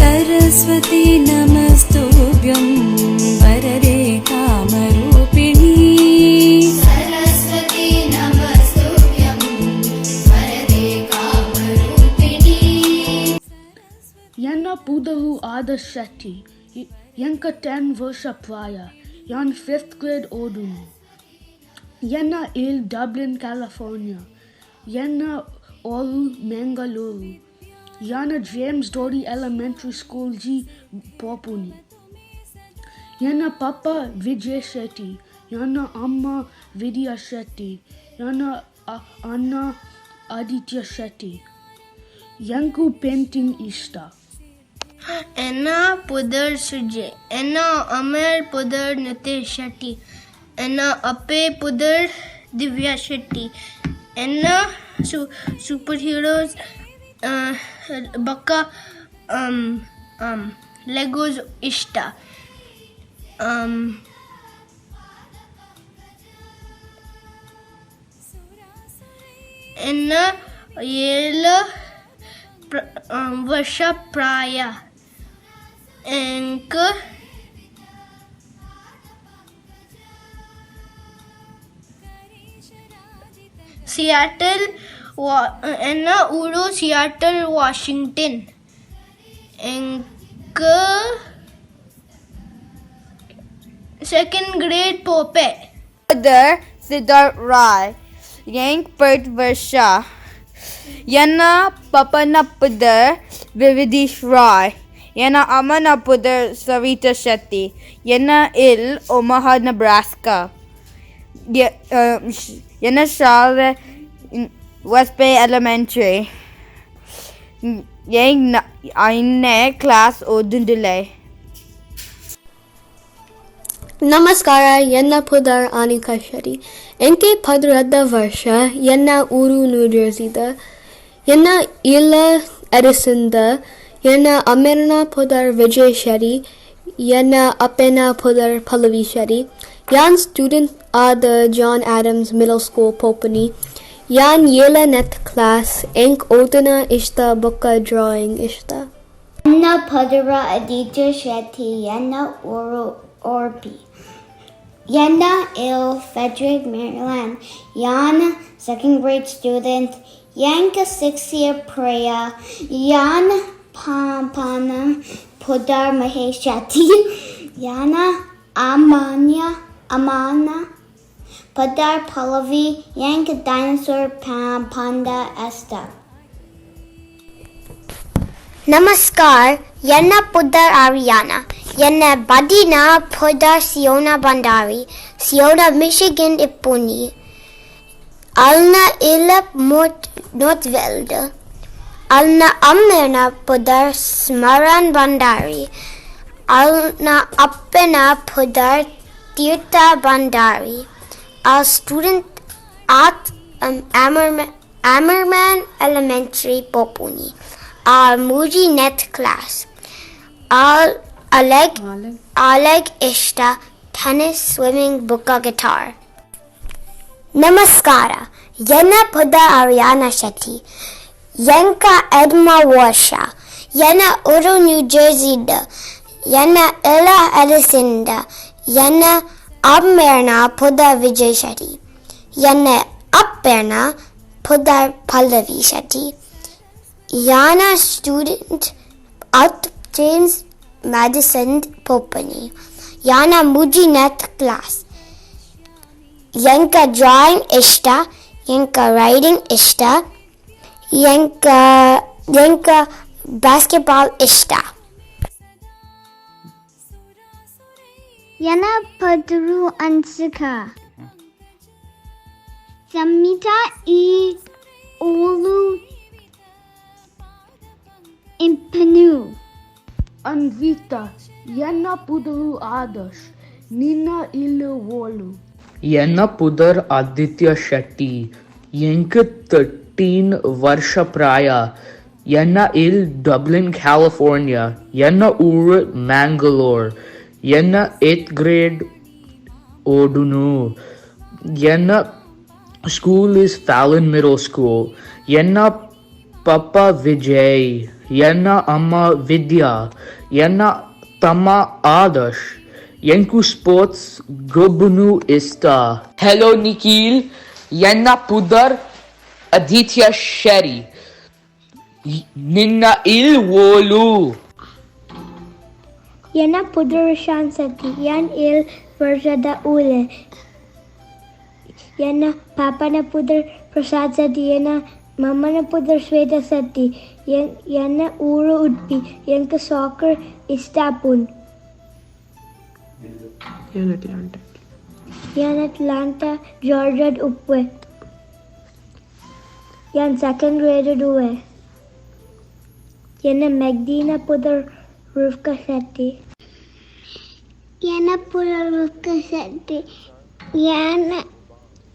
Saraswati ನಮಸ್ತುಭ್ಯಂ ವರದೆ Kamarupini. Saraswati नमस्तुभ्यं वरदे कामरूपिणी. ಎನ್ನ ಪುದರು ಆದರ್ಶ್ ಶೆಟ್ಟಿ. ಎಂಕ 10 ವರ್ಷ ಪ್ರಾಯ. ಯಾನ್ ಫಿಫ್ತ್ ಗ್ರೇಡ್ ಓದುನು. ಎನ್ನ ಇಲ್ ಡಬ್ಲಿನ್, ಕ್ಯಾಲಿಫೋರ್ನಿಯಾ. ಎನ್ನ ಊರು ಮ್ಯಾಂಗಳೂರು. ಯಾನ್ ಜೇಮ್ಸ್ ಡೋರಿ ಎಲಿಮೆಂಟರಿ ಸ್ಕೂಲ್ ಗ್ ಪೋಪುನಿ. ಎನ್ನ ಪಪ್ಪ ವಿಜಯ್ ಶೆಟ್ಟಿ. ಎನ್ನ ಅಮ್ಮ ವಿದ್ಯಾ ಶೆಟ್ಟಿ. ಎನ್ನ ಅಣ್ಣ ಆದಿತ್ಯ ಶೆಟ್ಟಿ. ಎಂಕ್ ಪೇಂಟಿಂಗ್ ಇಷ್ಟ. ಎನ್ನ ಪುದರ್ ಸುಜಯ್. ಎನ್ನ ಅಮ್ಮೆರ್ ಪುದರ್ ನಿತೇಶ್ ಶೆಟ್ಟಿ. ಎನ್ನ ಅಪ್ಪೆ ಪುದರ್ ದಿವ್ಯಾ ಶೆಟ್ಟಿ. ಎನ್ನ ಸೂಪರ್ ಹೀರೋಸ್ ಬೊಕ್ಕ ಲೆಗೋಸ್ ಇಷ್ಟ. ಎನ್ನ 7 ವರ್ಷ ಪ್ರಾಯ. ಎಂಕ್ ಸಿಯಾಟಲ್, ಎನ್ನ ಊರು ಸಿಯಾಟಲ್, ವಾಷಿಂಗ್ಟನ್. ಎಂಕ್ ಸೆಕೆಂಡ್ ಗ್ರೇಡ್ ಪೋಪೆ. ಪುದರ್ ಸಿದ್ಧಾರ್ಥ್ ರಾಯ್. ಎಂಕ್ 10 ವರ್ಷ. ಎನ್ನ ಪಪ್ಪನ ಪುದರ್ ವಿವಿದೀಶ್ ರಾಯ್. ಎನ್ನ ಅಮ್ಮನ ಪುದರ್ ಸವಿತಾ ಶೆಟ್ಟಿ. ಎನ್ನ ಇಲ್ ಒಮಹಾ, ನೆಬ್ರಾಸ್ಕಾ. ಎನ್ನ ಶಾಲೆ ವೆಸ್ಟ್ ಬೇ ಎಲಿಮೆಂಟರಿ. ಎಂಕ್ 5ನೇ ಕ್ಲಾಸ್ ಓದುಂದುಲ್ಲೆ. ನಮಸ್ಕಾರ. ಎನ್ನ ಪುದರ್ ಅನಿಕಾ ಶೆಟ್ಟಿ. ಎಂಕೆ 12 ವರ್ಷ. ಎನ್ನ ಊರು ನ್ಯೂ ಜೆರ್ಸಿದ. ಎನ್ನ ಇಲ್ಲ ಎಡಿಸನ್ದ. ಎನ್ನ ಅಮ್ಮೆರ್ನ ಪುದರ್ ವಿಜಯ್ ಶೆಟ್ಟಿ. ಎನ್ನ ಅಪ್ಪೆನ ಪುದರ್ ಪಲ್ಲವಿ ಶೆಟ್ಟಿ. ಯಾನ್ ಸ್ಟೂಡೆಂಟ್ ಆದ John Adams middle school ಪೋಪುನಿ. ಯಾನ್ 7ನೆತ್ ಕ್ಲಾಸ್. ಎಂಕ್ ಓದುನ ಇಷ್ಟ ಬೊಕ್ಕ ಡ್ರಾಯಿಂಗ್ ಇಷ್ಟ. ಎನ್ನ ಪುದರ್ ಆದಿತ್ಯ ಶೆಟ್ಟಿ. ಎನ್ನ ಊರು ಉಡುಪಿ. ಎನ್ನ ಇಲ್ ಫೆಡ್ರಿಕ್, ಮೇರಿಲ್ಯಾಂಡ್. ಯಾನ್ second grade student. ಎಂಕ್ 6 year ಪ್ರಾಯ. ಯಾನ್ ಪಪ್ಪನ ಪುದರ್ ಮಹೇಶ್ ಶೆಟ್ಟಿ. ಯಾನ ಅಮ್ಮನ ಪುದರ್ ಪಲ್ಲವಿ. ಎಂಕ್ ಡೈನೋಸಾರ್ ಪಂಡ ಇಷ್ಟ. ನಮಸ್ಕಾರ. ಎನ್ನ ಪುದರ್ ಆರಿಯಾನ. ಎನ್ನ ಬದಿನ ಪುದರ್ ಸಿಯೋನಾ ಭಂಡಾರಿ. ಸಿಯೋನಾ ಮಿಶಿಗನ್ ಇಪ್ಪುನಿ. ಅಲ್ನ ಇಲ್ಲ ನೋರ್ತ್ವೆಲ್ಡ್. ಅಲ್ನ ಅಮ್ಮೆರ್ನ ಪುದರ್ ಸ್ಮರಣ್ ಭಂಡಾರಿ. ಅಲ್ನ ಅಪ್ಪೆನ ಪುದರ್ ತೀರ್ಥ ಭಂಡಾರಿ. ಆಲ್ ಸ್ಟೂಡೆಂಟ್ ಆತ್ ಅಮರ್ಮ್ಯಾನ್ ಎಲಿಮೆಂಟರಿ ಪೋಪುನಿ. ಆಲ್ 3ನೆತ್ ಕ್ಲಾಸ್. ಆಲ್ ಅಲೆಗ್ ಅಲೆಗ್ ಇಷ್ಟ ಟೆನ್ನಿಸ್, ಸ್ವಿಮ್ಮಿಂಗ್ ಬೊಕ್ಕ ಗಿಟಾರ್. ನಮಸ್ಕಾರ. ಎನ್ನ ಪುದರ್ ಆರಿಯಾನ ಶೆಟ್ಟಿ. ಎಂಕ 8 ವರ್ಷ. ಎನ್ನ ಊರು ನ್ಯೂ ಜೆರ್ಸಿಡ್. ಎನ್ನ ಇಲ್ಲ ಎಡಿಸನ್ಡ್. ಎನ್ನ ಅಮ್ಮೆರ್ನ ಪುದರ್ ವಿಜಯ್ ಶೆಟ್ಟಿ. ಎನ್ನ ಅಪ್ಪೆರ್ನ ಪುದರ್ ಪಲ್ಲವಿ ಶೆಟ್ಟಿ. ಯಾನ ಸ್ಟೂಡೆಂಟ್ ಅತ್ ಜೇಮ್ಸ್ ಮ್ಯಾಡಿಸನ್ ಪೋಪುನಿ. ಯಾನ 3ನೆತ್ ಕ್ಲಾಸ್. ಎಂಕ ಡ್ರಾಯಿಂಗ್ ಇಷ್ಟ. ಎಂಕ ರೈಡಿಂಗ್ ಇಷ್ಟ. ಎಂಕ ಎಂಕ ಬಾಸ್ಕೆಟ್ಬಾಲ್ ಇಷ್ಟ. ಎನ್ನ ಪುದರು ಅನ್ಸಿಕಾ. ಸಮಿತಾ ಈ ಓಲು ಇಂಪನು. ಅನ್ವಿತಾ, ಎನ್ನ ಪುದರು ಆದರ್ಶ್. ನಿನ್ನ ಇಲ್ಲು ಓಲು? ಎನ್ನ ಪುದರ್ ಆದಿತ್ಯ ಶೆಟ್ಟಿ. ಎಂಕ್ 13 ವರ್ಷ ಪ್ರಾಯ. ಎನ್ನ ಇಲ್ ಡಬ್ಲಿನ್, ಕ್ಯಾಲಿಫೋರ್ನಿಯಾ. ಎನ್ನ ಊರು ಮ್ಯಾಂಗಳೂರ್. ಎನ್ನ ಏತ್ ಗ್ರೇಡ್ ಓದುನು. ಎನ್ನ school is Fallon middle school. ಎನ್ನ ಪಪ್ಪ ವಿಜಯ್. ಎನ್ನ ಅಮ್ಮ ವಿದ್ಯಾ, ಎನ್ನ ತಮ್ಮ ಆದರ್ಶ್. ಎಂಕು ಸ್ಪೋರ್ಟ್ಸ್ ಗೊಬ್ಬುನು ಇಷ್ಟ. ಹೆಲೋ ನಿಖಿಲ್, ಎನ್ನ ಪುದರ್ ಆದಿತ್ಯ ಶೆರಿ. ನಿನ್ನ ಇಲ್ ಓಲು? ಎನ್ನ ಪುದರ್ ರಿಶಾನ್ ಸತಿ. ಎನ್ ಏಲ್ ವರ್ಷದ ಊಲೆ. ಎನ್ನ ಪಾಪನ ಪುದರ್ ಪ್ರಸಾದ್ ಸತಿ. ಎನ್ನ ಮಮ್ಮನ ಪುದರ್ ಶ್ವೇತಾ ಸತಿ. ಎನ್ನ ಊರು ಉಡುಪಿ. ಎಂಕ್ ಸಾಕರ್ ಇಷ್ಟ ಆಪುಂಡು. ಯಾನ್ ಅಟ್ಲಾಂಟಾ ಜಾರ್ಜಿಯಾಡ್ ಉಪ್ಪುವೆ. ಯಾನ್ ಸೆಕೆಂಡ್ ಗ್ರೇಡ್ ಉಲ್ಲೆ. ಎನ್ನ ಮೆಗ್ದಿನ ಪುದರ್ ರುಫ್ಕಾ ಶೆಟ್ಟಿ. ಎನ್ನ ಪುದರ್ ರುಫ್ಕಾ ಶೆಟ್ಟಿ. ಯಾನ್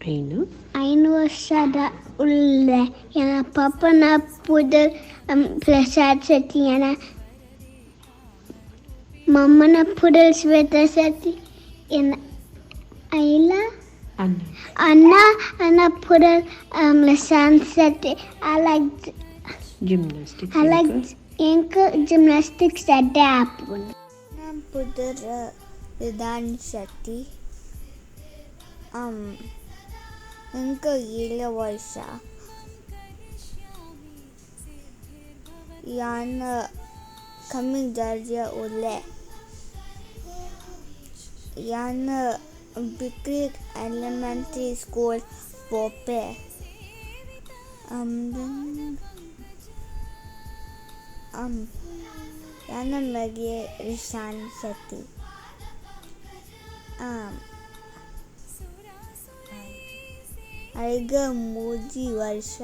5 ವರ್ಷದ ಉಲ್ಲೆ. ಎನ್ನ ಪಪ್ಪನ ಪುದರ್ ಪ್ರಸಾದ್ ಶೆಟ್ಟಿ. ಎನ್ನ ಮಮ್ಮನ ಪುದರ್ ಶ್ವೇತಾ ಶೆಟ್ಟಿ. ಎನ್ನ ಐಲ ಅಣ್ಣ ಅಣ್ಣ ಪುದರ್ Lashanth Shetty. I like gymnastics. I like ಎಂಕ್ ಜಿಮ್ನಾಸ್ಟಿಕ್ಸ್ ಎಡ್ಡೆ ಆಪುಂಡು. ಪುದರ್ ರಿದಾನ್ ಶೆಟ್ಟಿ. ಎಂಕ್ 7 ವರ್ಷ. ಯಾನ್ ಕಮ್ಮಿಂಗ್ ಜಾರ್ಜಿಯಾ ಉಲ್ಲೆ. ಯಾನ್ ಬಿಕ್ರಿಕ್ ಎಲಿಮೆಂಟರಿ ಸ್ಕೂಲ್ ಪೋಪೆ. ಯಾನ್ ಮೆಗ್ಯೆ ರಿಶಾನ್ ಶೆಟ್ಟಿ. ಅರೆಗ್ 3 ವರ್ಷ.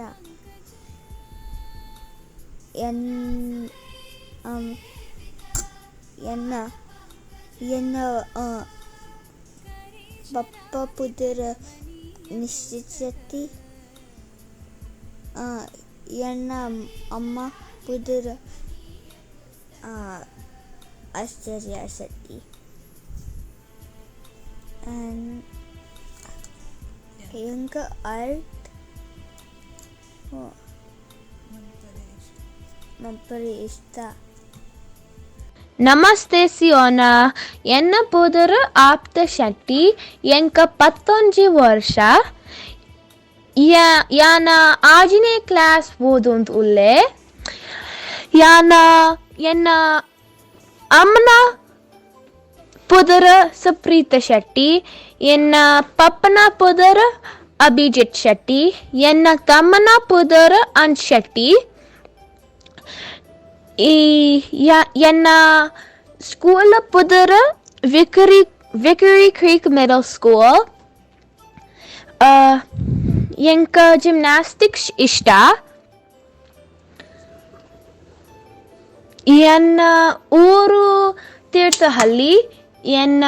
ಎನ್ನ ಎನ್ನ ಪಪ್ಪ ಪುದರ್ ನಿಶ್ಚಿತ್ ಶೆಟ್ಟಿ. ಎನ್ನ ಅಮ್ಮ ಪುದರ್ ಆಶ್ಚರ್ಯ ಶೆಟ್ಟಿ. ಎಂಕ್ ಆರ್ಟ್ ಮಲ್ಪರೆ ಇಷ್ಟ. ನಮಸ್ತೆ ಸಿಯೋನಾ, ಎನ್ನ ಪುದರ್ ಆಪ್ತ ಶೆಟ್ಟಿ. ಎಂಕ 11 ವರ್ಷ. ಯಾನ 6ನೇ ಕ್ಲಾಸ್ ಓದೊಂದು ಉಲ್ಲೆ. ಯಾನ ಎನ್ನ ಅಮ್ಮನ ಪುದರ್ ಸುಪ್ರೀತ ಶೆಟ್ಟಿ. ಎನ್ನ ಪಪ್ಪನ ಪುದರ್ ಅಭಿಜಿತ್ ಶೆಟ್ಟಿ. ಎನ್ನ ತಮ್ಮನ ಪುದರ್ ಅಂಶ್ ಶೆಟ್ಟಿ. ಈ ಎನ್ನ ಸ್ಕೂಲ್ ಪುದರ್ ವಿಕರಿ ಕ್ರೀಕ್ ಮಿಡಲ್ ಸ್ಕೂಲ್. ಎಂಕ ಜಿಮ್ನಾಸ್ಟಿಕ್ಸ್ ಇಷ್ಟ. ಎನ್ನ ಊರು ತೀರ್ಥಹಳ್ಳಿ. ಎನ್ನ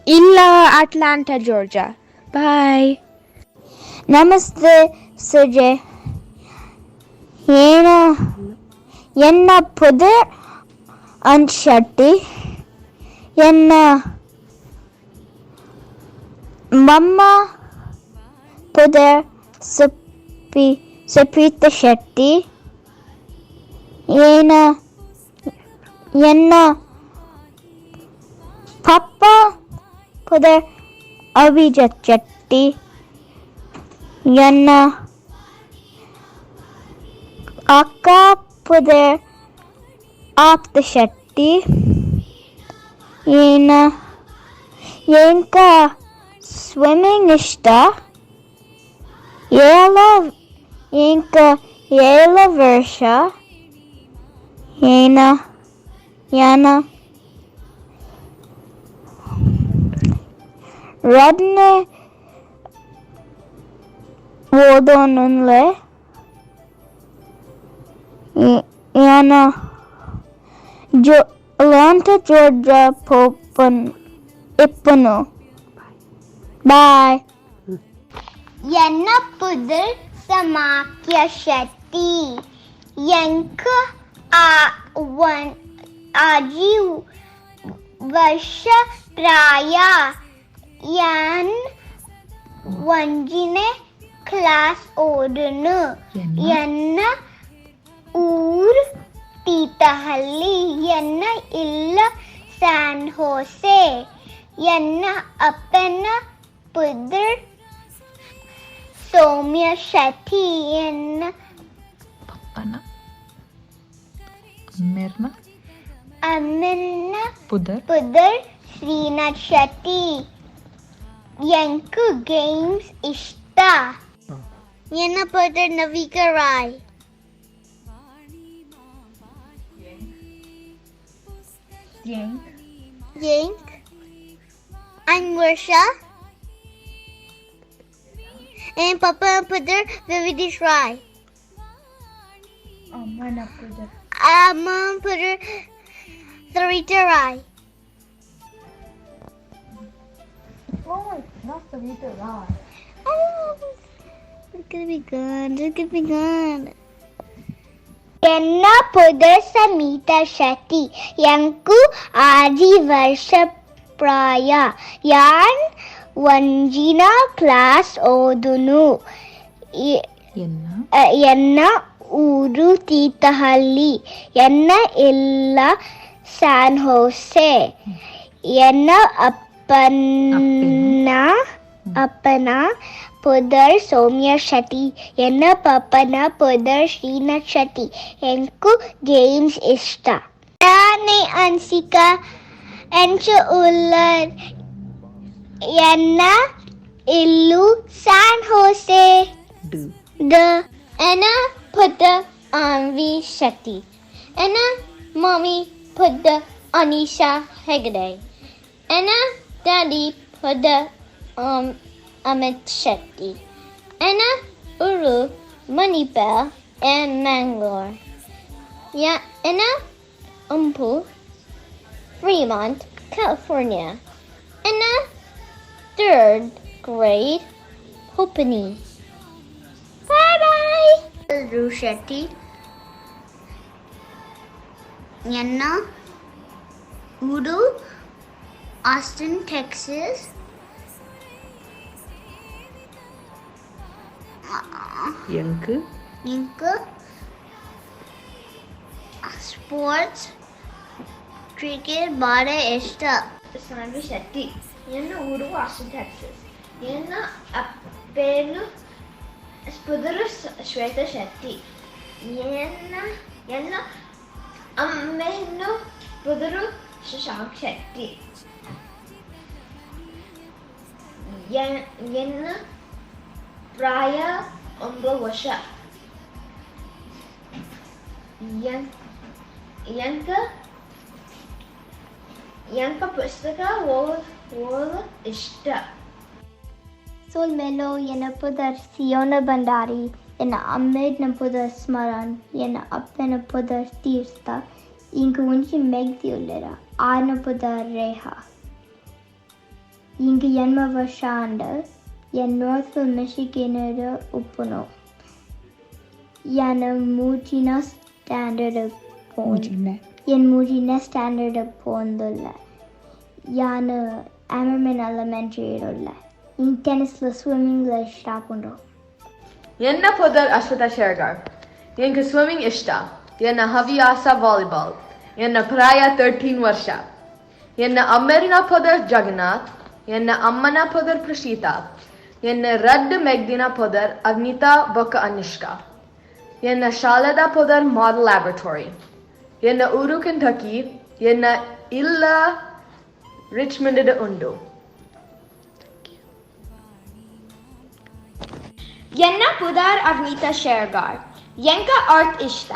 ಇಲ್ಲ ಅಟ್ಲಾಂಟಾ ಜಾರ್ಜಿಯಾ. ಬಾಯ್. ನಮಸ್ತೆ ಸುಜಯ್. ಎನ್ನ ಪುದರ್ ಅಂಶ್ ಶೆಟ್ಟಿ. ಎನ್ನ ಮಮ್ಮ ಪುದರ್ ಸುಪ್ರೀತ ಶೆಟ್ಟಿ. ಎನ್ನ ಪಪ್ಪ ಪುದರ್ ಅಭಿಜಿತ್ ಶೆಟ್ಟಿ. ಎನ್ನ ಅಕ್ಕ ಪುದರ್ ಆಪ್ತ ಶೆಟ್ಟಿ. ಎಂಕ ಸ್ವಿಮ್ಮಿಂಗ್ ಇಷ್ಟ. ಎಂಕ 7 ವರ್ಷ. ಯಾನ 2ನೇ ಓದೋನುಲ್ಲೆ. ಯಾನ ಅಟ್ಲಾಂಟಾ ಜಾರ್ಜಿಯಾ ಪೋಪನ್ ಇಪ್ಪುನು. ಬಾಯ್. ಎನ್ನ ಪುದರ್ ಸಮಾಕ್ಯ ಶೆಟ್ಟಿ. ಎಂಕ್ 6 ವರ್ಷ ಪ್ರಾಯ. ಯಾನ್ 1ನೇ ಕ್ಲಾಸ್ ಓದುನು. ಎನ್ನ ಊರ್ Thirthahalli. ಎನ್ನ ಇಲ್ಲ ಸ್ಯಾನ್ ಹೋಸೆ. ಎನ್ನ ಅಪ್ಪನ ಪುದರ್ ಸೌಮ್ಯ ಶೆಟ್ಟಿ. ಎನ್ನ ಪಪ್ಪನ ಅಮ್ಮೆರ್ನ ಅಮ್ಮನ ಪುದರ್ ಪುದರ್ ಶ್ರೀನಾಥ್ ಶೆಟ್ಟಿ. ಎಂಕು ಗೇಮ್ಸ್ ಇಷ್ಟ. ಎನ್ನ ಪುದರ್ ನವಿಕಾ Roy. Yank. I'm Varsha. And Papa Pudar Vividish Rai. ಅಮ್ಮನ ಪುದರ್ Mom Pudar Sarita Rai. Oh, not Sarita Rai. Oh, it's gonna be good. It's gonna be good. ಎನ್ನ ಪುದರ್ ಸಮೀತಾ ಶೆಟ್ಟಿ. ಎಂಕು ಆಜಿ ವರ್ಷ ಪ್ರಾಯ. ಯಾನ್ ಒಂಜಿನ ಕ್ಲಾಸ್ ಓದುನು. ಎನ್ನ ಎನ್ನ ಊರು ತೀರ್ಥಹಳ್ಳಿ. ಎನ್ನ ಇಲ್ಲ ಸ್ಯಾನ್ ಹೋಸೆ. ಎನ್ನ ಅಪ್ಪನ ಪುದರ್ ಸೌಮ್ಯ ಶೆಟ್ಟಿ. ಎನ್ನ ಪಪ್ಪನ ಪುದರ್ ಶ್ರೀನಾಥ್ ಶೆಟ್ಟಿ. ಎಂಕು ಗೇಮ್ಸ್ ಇಷ್ಟ. ನಾನೇ ಅನ್ಸಿಕಾ ಎಂಚ ಉಲ್ಲರ್. ಎನ್ನ ಇಲ್ಲು ಸ್ಯಾನ್ ಹೋಸೆ. ಡು The Anna put the Anvi Shetty. Anna mommy put the Anisha Hegde. Anna daddy put the Amit Shetty. Anna Uru Manipal and Mangalore. Yeah, Anna Umpu Fremont, California. Anna third grade Hopani. Bye bye. Shetty. ಎನ್ನ ಊರು Austin, Texas. ಎಂಕ್ ಎಂಕ್ sports cricket Bala ಇಷ್ಟ. ಸಾನ್ವಿ ಶೆಟ್ಟಿ. ಎನ್ನ ಊರು Austin, Texas. ಎನ್ನ ಅಪ್ಪೇನು ಪುದರು ಶ್ವೇತಾ ಶೆಟ್ಟಿ. ಎನ್ನ ಎನ್ನ ಅಮ್ಮೆನು ಪುದರು ಶಶಾಂಕ್ ಶೆಟ್ಟಿ. ಎನ್ನ ಪ್ರಾಯ 9 ವರ್ಷ. ಎಂಕ ಎಂಕ ಪುಸ್ತಕ ಓದ ಇಷ್ಟ. ಸೊಲ್ಮೆಲು. ಎನ್ನ ಪುದರ್ ಸಿಯೋನ ಭಂಡಾರಿ. ಎನ್ನ ಅಮ್ಮೆರ್ನ ಪುದರ್ ಸ್ಮರಣ್. ಎನ್ನ ಅಪ್ಪನ ಪುದರ್ ತೀರ್ಥ. ಇಂಕ್ ಒಂಜಿ ಮೆಗ್ದಿ ಉಲ್ಲೆರ್. ಆರ್ನ ಪುದರ್ ರೇಹಾ. ಇಂಕ್ 80 ವರ್ಷ ಆಂಡ್. ಎನ್ ನಾರ್ತ್‌ಫಿಲ್ ಮಿಶಿಗನ್ ಉಪ್ಪುನು. ಯಾನ್ ಮೂಜಿನ ಸ್ಟ್ಯಾಂಡರ್ಡ್ ಮೂಜಿನೆ ಎನ್ ಮೂಜಿನ ಸ್ಟ್ಯಾಂಡರ್ಡ್ ಪೋವೊಂದುಲ್ಲೆ. ಯಾನ್ ಆಮರ್ಮನ್ ಎಲಿಮೆಂಟರಿ ಉಲ್ಲೆ. ಇಂಕ್ ಟೆನ್ನಿಸ್ ಲ ಸ್ವಿಮ್ಮಿಂಗ್ ಲ ಇಷ್ಟ ಆಪುಂಡು. ಎನ್ನ ಪುದರ್ ಅಶ್ವಥ ಶೇರ್ಗಾರ್. ಎಂಕ್ ಸ್ವಿಮ್ಮಿಂಗ್ ಇಷ್ಟ. ಎನ್ನ ಹವ್ಯಾಸ ವಾಲಿಬಾಲ್. ಎನ್ನ ಪ್ರಾಯ 13 ವರ್ಷ. ಎನ್ನ ಅಮ್ಮೆರ್ನ ಪುದರ್ ಜಗನ್ನಾಥ್. ಎನ್ನ ಅಮ್ಮನ ಪುದರ್ ಪ್ರಶೀತಾ. ಎನ್ನ ರಡ್ಡ್ ಮೆಗ್ದಿನ ಪುದರ್ ಅಗ್ನಿತಾ ಬೊಕ್ಕ ಅನಿಷ್ಕಾ. ಎನ್ನ ಶಾಲೆದ ಪುದರ್ ಮಾಡೆಲ್ ಲ್ಯಾಬೊರೇಟರಿ. ಎನ್ನ ಊರು ಕೆಂಟಕಿ. ಎನ್ನ ಇಲ್ಲ ರಿಚ್ಮಂಡ್ ಉಂಡು. ಎನ್ನ ಪುದರ್ ಅವನೀತಾ ಶೇರ್ಗಾರ್. ಎಂಕ ಆರ್ಟ್ ಇಷ್ಟ.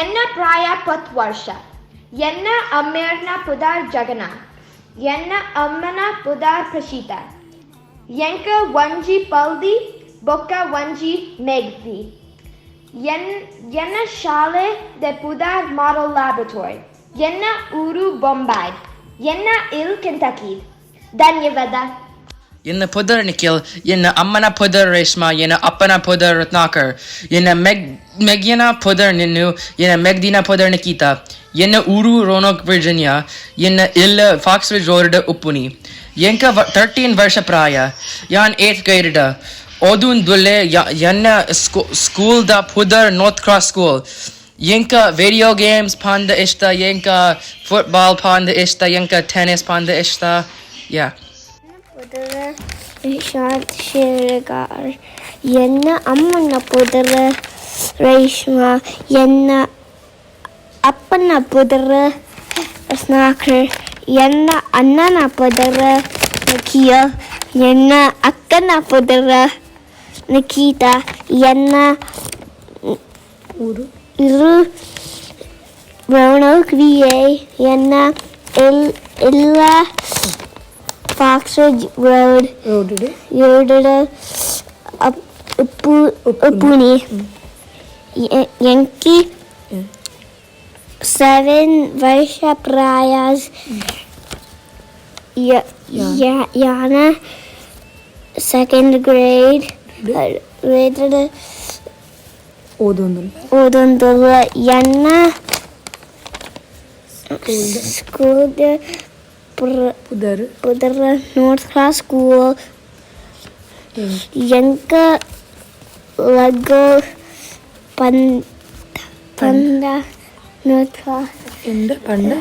ಎನ್ನ ಪ್ರಾಯ 10 ವರ್ಷ. ಎನ್ನ ಅಮ್ಮೆರ್ನ ಪುದರ್ ಜಗನ್ನಾಥ್. ಎನ್ನ ಅಮ್ಮನ ಪುದರ್ ಪ್ರಶೀತಾ. ಎಂಕ ಒಂಜಿ ಪಲ್ದಿ ಬೊಕ್ಕ ಒಂಜಿ ಮೆಗ್ದಿ. ಎನ್ನ ಶಾಲೆ ದ ಪುದರ್ ಮಾಡೆಲ್ ಲ್ಯಾಬೊರೇಟರಿ. ಎನ್ನ ಊರು ಬೊಂಬಾಯ್. ಎನ್ನ ಇಲ್ ಕೆಂಟಕಿ. ಧನ್ಯವಾದ. ಎನ್ನ ಪುದರ್ ನಿಖಿಲ್. ಎನ್ನ ಅಮ್ಮನ ಪುದರ್ ರೇಷ್ಮಾ. ಎನ್ನ ಅಪ್ಪನ ಪುದರ್ ರತ್ನಾಕರ್. ಎನ್ನ ಮೆಗ್ಯನ ಪುದರ್ ನಿನ್ನು. ಎನ್ನ ಮೆಗ್ದಿನ ಪುದರ್ ನಿಕಿತಾ. ಎನ್ನ ಊರು ರೋನೋಕ್, ವಿರ್ಜಿನಿಯಾ. ಎನ್ನ ಇಲ್ಲ ಫಾಕ್ಸ್ ರಿಡ್ಜ್ ರೋಡ್ ಉಪ್ಪುನಿ. ಎಂಕ 13 ವರ್ಷ ಪ್ರಾಯ. ಯಾನ್ 8th grade ಓದುಂದುಲ್ಲೆ. ಎನ್ನ ಸ್ಕೂಲ್ the ಪುದರ್ north cross school. ಎಂಕ ವಿಡಿಯೋ ಗೇಮ್ಸ್ ಪಂಡ ಇಷ್ಟ, ಎಂಕ ಫುಟ್ಬಾಲ್ ಪಂಡ ಇಷ್ಟ, ಎಂಕ ಟೆನ್ನಿಸ್ ಪಂಡ ಇಷ್ಟ. ಯಾ. ಪುದರ್ ನಿಶಾಂತ್ ಶೇರ್ಗಾರ್. ಎನ್ನ ಅಮ್ಮನ ಪುದರ್ ರೇಷ್ಮಾ. ಎನ್ನ ಅಪ್ಪನ ಪುದರ್ ರತ್ನಾಕರ್. ಎನ್ನ ಅಣ್ಣನ ಪುದರ್ ನಿಖಿಲ್. ಎನ್ನ ಅಕ್ಕನ ಪುದರ್ ನಿಖಿತಾ. ಎನ್ನ ಊರು ಇರು Roanoke, VA. ಎನ್ನ ಇಲ್ಲ Foxridge Road. Road road Uppuni. ಎಂಕಿ 7 ವರ್ಷ ಪ್ರಾಯ. ಯಾನ ಸೆಕೆಂಡ್ ಗ್ರೇಡ್ ಗ್ರೇಡ್ ಓದೊಂದುಲ್ಲ. ಓದೊಂದುಲ್ಲ. ಎನ್ನ ಸ್ಕೂಲ್ ಪುದರ್ ಪುದರ್ ನಾರ್ತ್ ಕ್ರಾಸ್ ಸ್ಕೂಲ್. ಎಂಕ ಲಗೋ ಪಂದ ನಾರ್ತ್ ಕ್ರಾಸ್. ಎಂದ ಪಂಡ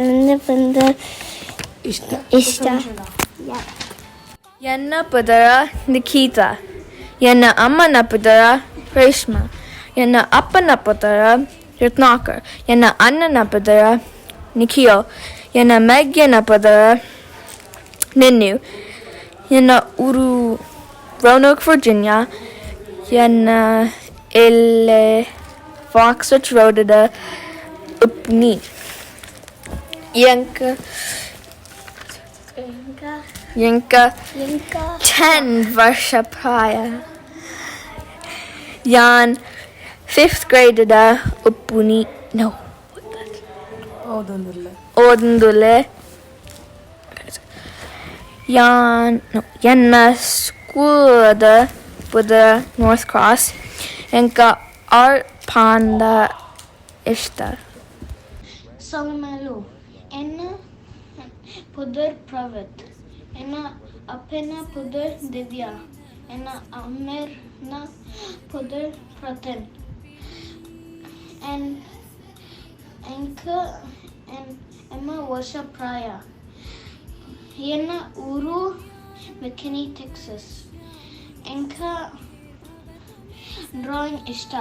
ಎಂದ ಪಂದ ಇಷ್ಟ. ಇಷ್ಟ. ಎನ್ನ ಪುದರ ನಿಖಿತಾ. ಎನ್ನ ಅಮ್ಮನ ಪುದರ ರೇಷ್ಮಾ. ಎನ್ನ ಅಪ್ಪನ ಪುದರ ರತ್ನಾಕರ್. ಎನ್ನ ಅಣ್ಣನ ಪುದರ ನಿಖಿಲ್. ಎನ್ನ ಮೆಗ್ಯನ ಪುದರ ನಿನ್ನು. ಎನ್ನ ಊರು ರೋನೋಕ್, ವರ್ಜಿನಿಯಾ. ಎನ್ನ ಇಲ್ಲೆ ಫಾಕ್ಸ್ರಿಚ್ ರೋಡ್ ಉಪ್ನಿ. ಎಂಕ ಎಂಕ 10 ವರ್ಷ ಪ್ರಾಯ. ಯಾನ್ ಫಿಫ್ತ್ ಗ್ರೇಡ್ ಉಪ್ಪುನಿ, ನೋ. ಓದೊಂದುಲ್ಲ. ಓದಂದುಲೆ. ಯಾನ್, no, ಎನ್ನ ಸ್ಕೂಲದ ಪುದರ್ ನಾರ್ತ್ ಕ್ರಾಸ್. ಎಂಕ ಆರ್ಟ್ ಪಾಂಡ ಇಷ್ಟ. ಸೊಲ್ಮೆಲು. ಎನ್ನ ಪುದರ್ ಪ್ರವತ್. ಎನ್ನ ಅಪ್ಪನ ಪುದರ್ ದಿವ್ಯಾ. ಎನ್ನ ಅಮ್ಮೆರ್ನ ಪುದರ್ ಪ್ರತನ್. ಎಂಕ ಎಮ್ಮ ವರ್ಷ ಪ್ರಾಯ. ಎನ್ನ ಊರು ಮೆಕಿನಿ, ಟೆಕ್ಸಸ್. ಎಂಕ ಡ್ರಾಯಿಂಗ್ ಇಷ್ಟ.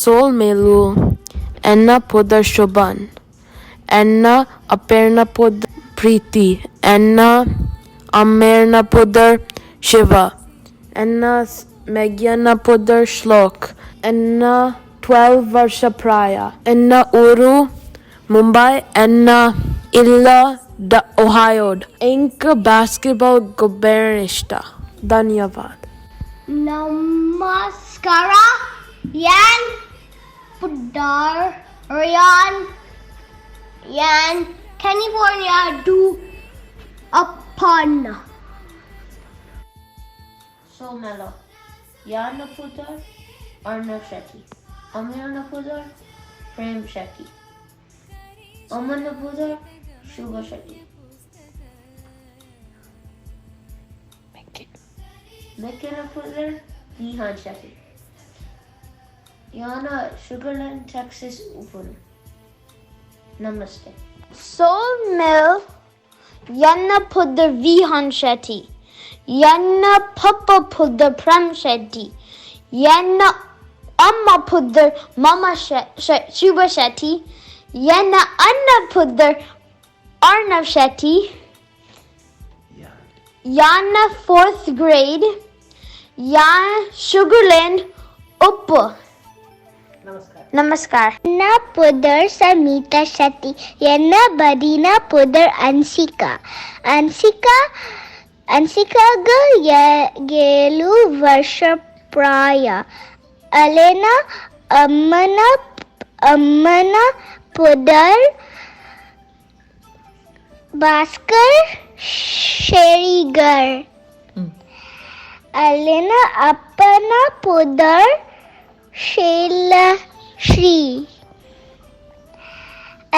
ಸೊಲ್ಮೆಲು. ಎನ್ನ ಪುದರ್ ಶೋಭನ್. ಎನ್ನ ಅಪ್ಪೆರ್ನ ಪುದರ್ ಪ್ರೀತಿ. ಎನ್ನ ಅಮ್ಮೆರ್ನ ಪುದರ್ ಶಿವ. ಎನ್ನ ಮೆಗ್ಯನ ಪುದರ್ ಶ್ಲೋಕ್. ಎನ್ನ 12 ವರ್ಷ ಪ್ರಾಯ. ಎನ್ನ ಊರು ಮುಂಬೈ. ಎನ್ನ ಇಲ್ಲ ದ ಒಹಾಯೋಡ್. ಎಂಕ್ ಬಾಸ್ಕೆಟ್ಬಾಲ್ ಗೊಬ್ಬೆರ್ನ ಇಷ್ಟ. ಧನ್ಯವಾದ. ನಮಸ್ಕಾರ. ಯಾನ್ ಪುದರ್ ರಿಯಾನ್. ಯಾನ್ ಕ್ಯಾಲಿಫೋರ್ನಿಯಾ do ಅಪ್ಪನ್. ಸೊಲ್ಮೆಲು. ಯಾನ ಪುದರ್ ಅರ್ಣವ್ ಶೆಟ್ಟಿ. ಅಮ್ಮೆರ್ನ ಪುದರ್ ಪ್ರೇಮ್ ಶೆಟ್ಟಿ. ಅಮ್ಮನ ಪುದರ್ ಶುಭ ಶೆಟ್ಟಿ. ಮೆಕ್ಕೆನ ಪುದರ್ ವಿಹಾನ್ ಶೆಟ್ಟಿ. ಯಾನ ಶುಗರ್ಲ್ಯಾಂಡ್, ಟೆಕ್ಸಸ್ ಉಪುನು. ನಮಸ್ತೆ. ಸೊಲ್ಮೆಲು. ಎನ್ನ ಪುದರ್ ವಿಹಾನ್ ಶೆಟ್ಟಿ. ಎನ್ನ ಪಪ್ಪ ಪುದರ್ ಪ್ರೇಮ್ ಶೆಟ್ಟಿ. ಎನ್ನ ಅಮ್ಮ ಪುದರ್ ಮಮ ಶುಭ ಶೆಟ್ಟಿ. ಎನ್ನ ಅಣ್ಣ ಪುದರ್ ಅರ್ಣವ್ ಶೆಟ್ಟಿ. ಯಾನ ಫೋರ್ತ್ ಗ್ರೇಡ್. ಯಾನ್ ಶುಗರ್ಲ್ಯಾಂಡ್ ಉಪ್ಪು. ನಮಸ್ಕಾರ. ಎನ್ನ ಪುದರ್ ಸಮೀತಾ ಶೆಟ್ಟಿ. ಎನ್ನ ಬದಿನ ಪುದರ್ ಅನ್ಸಿಕಾ. ಅನ್ಸಿಕಾ ಅನ್ಸಿಕಾಗ 7 ವರ್ಷ ಪ್ರಾಯ. ಅಲೆನ ಅಮ್ಮನ ಪುದರ್ ಭಾಸ್ಕರ್ ಶೇರಿಗರ್. ಅಲೆನ ಅಪ್ಪನ ಪುದರ್ ಶೈಲಶ್ರೀ.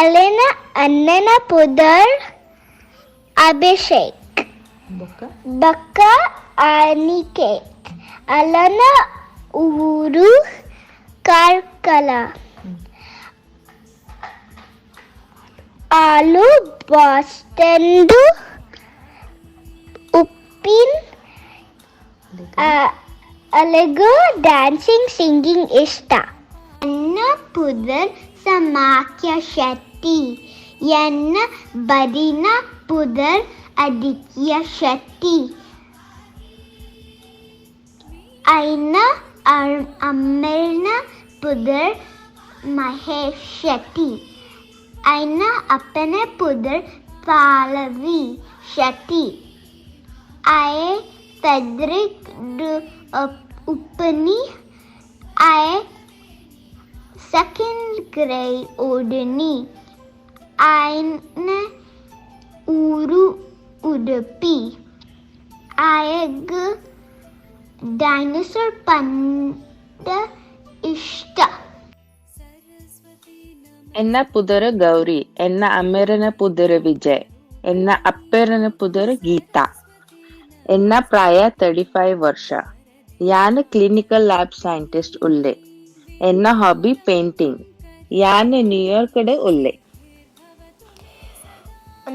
ಅಲೆನ ಅಣ್ಣನ ಪುದರ್ ಅಭಿಷೇಕ್. ಬೊಕ್ಕ. ಬಕ್ಕ ಅನಿಕೇತ್. ಅಲನ ಊರು ಕಾರ್ಕಳ. ಆಲು ಬಾಸ್ಟನ್ ಉಪ್ಪಿನ. ಅಲೆಗ್ ಡ್ಯಾನ್ಸಿಂಗ್, ಸಿಂಗಿಂಗ್ ಇಷ್ಟ. ಎನ್ನ ಪುದರ್ ಸಮಾಖ್ಯ ಶೆಟ್ಟಿ. ಎನ್ನ ಬದಿನ ಪುದರ್ ಅದಿತ್ಯ ಶೆಟ್ಟಿ. ಐನ ಅಮ್ಮೆರ್ನ ಪುದರ್ ಮಹೇಶ್ ಶೆಟ್ಟಿ. ಐನ ಅಪ್ಪನ ಪುದರ್ ಪಾಲವಿ ಶೆಟ್ಟಿ. ಆಯೆ ಫೆಡ್ರಿಕ್ ಉಪ್ಪನಿ. ಆಯೆ ಸೆಕೆಂಡ್ ಗ್ರೇಡ್ ಓದಿನಿ. ಆಯ್ನ ಊರು ಉಡುಪಿ. ಆಯಗ್ ಡೈನೋಸಾರ್ ಪಂಡ ಇಷ್ಟ. ಎನ್ನ ಪುದರ್ ಗೌರಿ. ಎನ್ನ ಅಮ್ಮೆರೆನ ಪುದರ್ ವಿಜಯ್. ಎನ್ನ ಅಪ್ಪೆರೆನ ಪುದರ್ ಗೀತಾ. ಎನ್ನ ಪ್ರಾಯ 35 ವರ್ಷ. ಯಾನ್ ಕ್ಲಿನಿಕಲ್ ಲ್ಯಾಬ್ ಸೈಂಟಿಸ್ಟ್ ಉಲ್ಲೆ. ಎನ್ನ ಹಾಬಿ ಪೇಂಟಿಂಗ್. ಯಾನ್ ನ್ಯೂಯಾರ್ಕ್ ಡ್ ಉಲ್ಲೆ.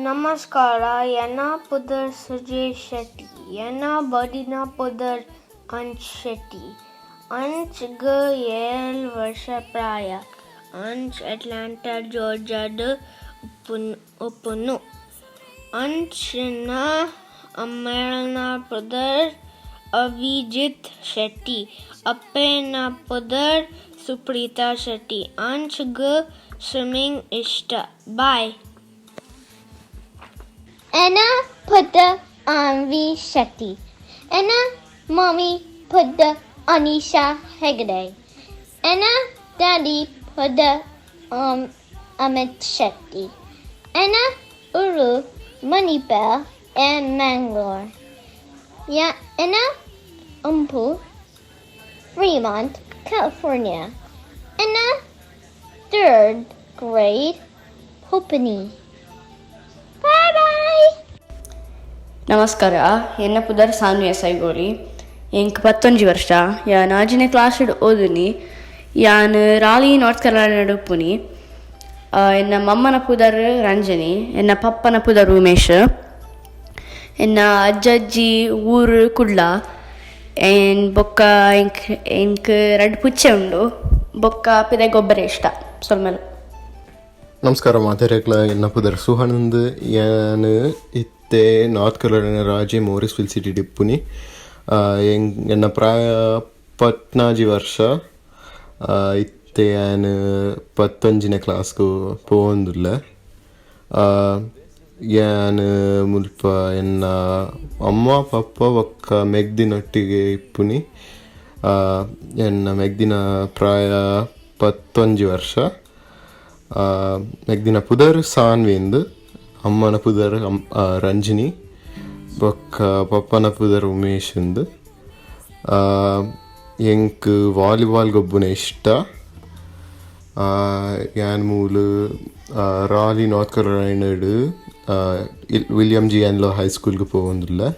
ನಮಸ್ಕಾರ. ಎನ್ನ ಪುದರ್ ಸುಜಯ್ ಶೆಟ್ಟಿ. ಎನ್ನ ಬದಿನ ಪುದರ್ ಅಂಶ್ ಶೆಟ್ಟಿ. ಅಂಶ್ಗ್ 7 ವರ್ಷ ಪ್ರಾಯ. ಅಂಶ್ ಅಟ್ಲಾಂಟಾ, ಜಾರ್ಜಿಯಾಡ್ ಉಪ್ಪುನು. ಅಂಶ್ನ ಅಮ್ಮೆರ್ನ ಪುದರ್ ಅಭಿಜಿತ್ ಶೆಟ್ಟಿ. ಅಪ್ಪೆನ ಪುದರ್ ಸುಪ್ರೀತಾ ಶೆಟ್ಟಿ. ಅಂಶ್ಗ್ ಸ್ವಿಮ್ಮಿಂಗ್ ಇಷ್ಟ. ಬಾಯ್. ಎನ್ನ ಪುದರ್ ಆನ್ವಿ ಶೆಟ್ಟಿ. ಎನ್ನ ಮಮ್ಮಿ ಪುದರ್ ಅನಿಶಾ ಹೆಗಡೆ. ಎನ್ನ ಡ್ಯಾಡಿ ಪುದರ್ ಅಮಿತ್ ಶೆಟ್ಟಿ. ಎನ್ನ ಊರು ಮಣಿಪಾಲ್ and Mangalore. Yeah, ಎನ್ನ Umpu, Fremont, California. ಎನ್ನ third grade, Hopini. Bye bye. ನಮಸ್ಕಾರ. ಎನ್ನ ಪುದರ್ ಸಾನ್ವಿ ಸೈಗೋಲಿ. ಎಂಕ್ 11 ವರ್ಷ. ಯಾನ್ 6ನೇ ಕ್ಲಾಸ್ ಓದುನಿ. ಯಾನ್ ರಾಲಿ, ನಾರ್ತ್ ಕೆರೊಲೈನಾಡ್ ಉಪ್ಪುನಿ. ಎನ್ನ ಮಮ್ಮನ ಪುದರ್ ರಂಜನಿ. ಎನ್ನ ಪಪ್ಪನ ಪುದರ್ ಉಮೇಶ್. ಎನ್ನ ಅಜ್ಜಜ್ಜಿ ಊರು ಕುಡ್ಲ. ಏನ್ ಬೊಕ್ಕ ಎಂಕ್ ಎಂಕ್ ರಡ್ಡ್ ಪುಚ್ಚೆ ಉಂಡು. ಬೊಕ್ಕ ಪಿದಯಿ ಗೊಬ್ಬೆರೆ ಇಷ್ಟ. ಸೊಲ್ಮೆಲು. ನಮಸ್ಕಾರ ಮಾತೆರೆಗ್ಲ. ಎನ್ನ ಪುದರ್ ಸುಹಾನಂದ್. ಯಾನ್ ಇತ್ತೆ ನಾರ್ತ್ ಕೆರೊಲೈನಾ ರಾಜ್ಯ ಮೋರಿಸ್ವಿಲ್ ಸಿಟಿ ಇಪ್ಪುನಿ. ಎನ್ನ ಪ್ರಾಯ 14 ವರ್ಷ. ಇತ್ತೆ ಯಾನ್ 11ನೇ ಕ್ಲಾಸ್ಗ್ ಪೋವೊಂದುಲ್ಲೆ. ಯಾನ್ ಮುಲ್ಪ ಎನ್ನ ಅಮ್ಮ, ಪಪ್ಪ ಬೊಕ್ಕ ಮೆಗ್ದಿನೊಟ್ಟಿಗೆ ಇಪ್ಪುನಿ. ಎನ್ನ ಮೆಗ್ದಿನ ಪ್ರಾಯ 11 ವರ್ಷ. ಮೆಗ್ದಿನ ಪುದರ್ ಸಾನ್ವಿಂದ್. ಅಮ್ಮನ ಪುದರ್ ರಂಜಿನಿ. ಬೊಕ್ಕ ಪಪ್ಪನ ಪುದರ್ ಉಮೇಶ್ ಇಂದ್. ಎಂಕ್ ವಾಲಿಬಾಲ್ ಗೊಬ್ಬುನ ಇಷ್ಟ. ಯಾನ್ ಮೂಲು ರಾಲಿ, ನಾರ್ತ್ ಕೆರೊಲೈನಾಡ್ ವಿಲಿಯಂ ಜಿ ಆನ್ಲೋ ಹೈ ಸ್ಕೂಲ್ಗ್ ಪೋವೊಂದುಲ್ಲೆ.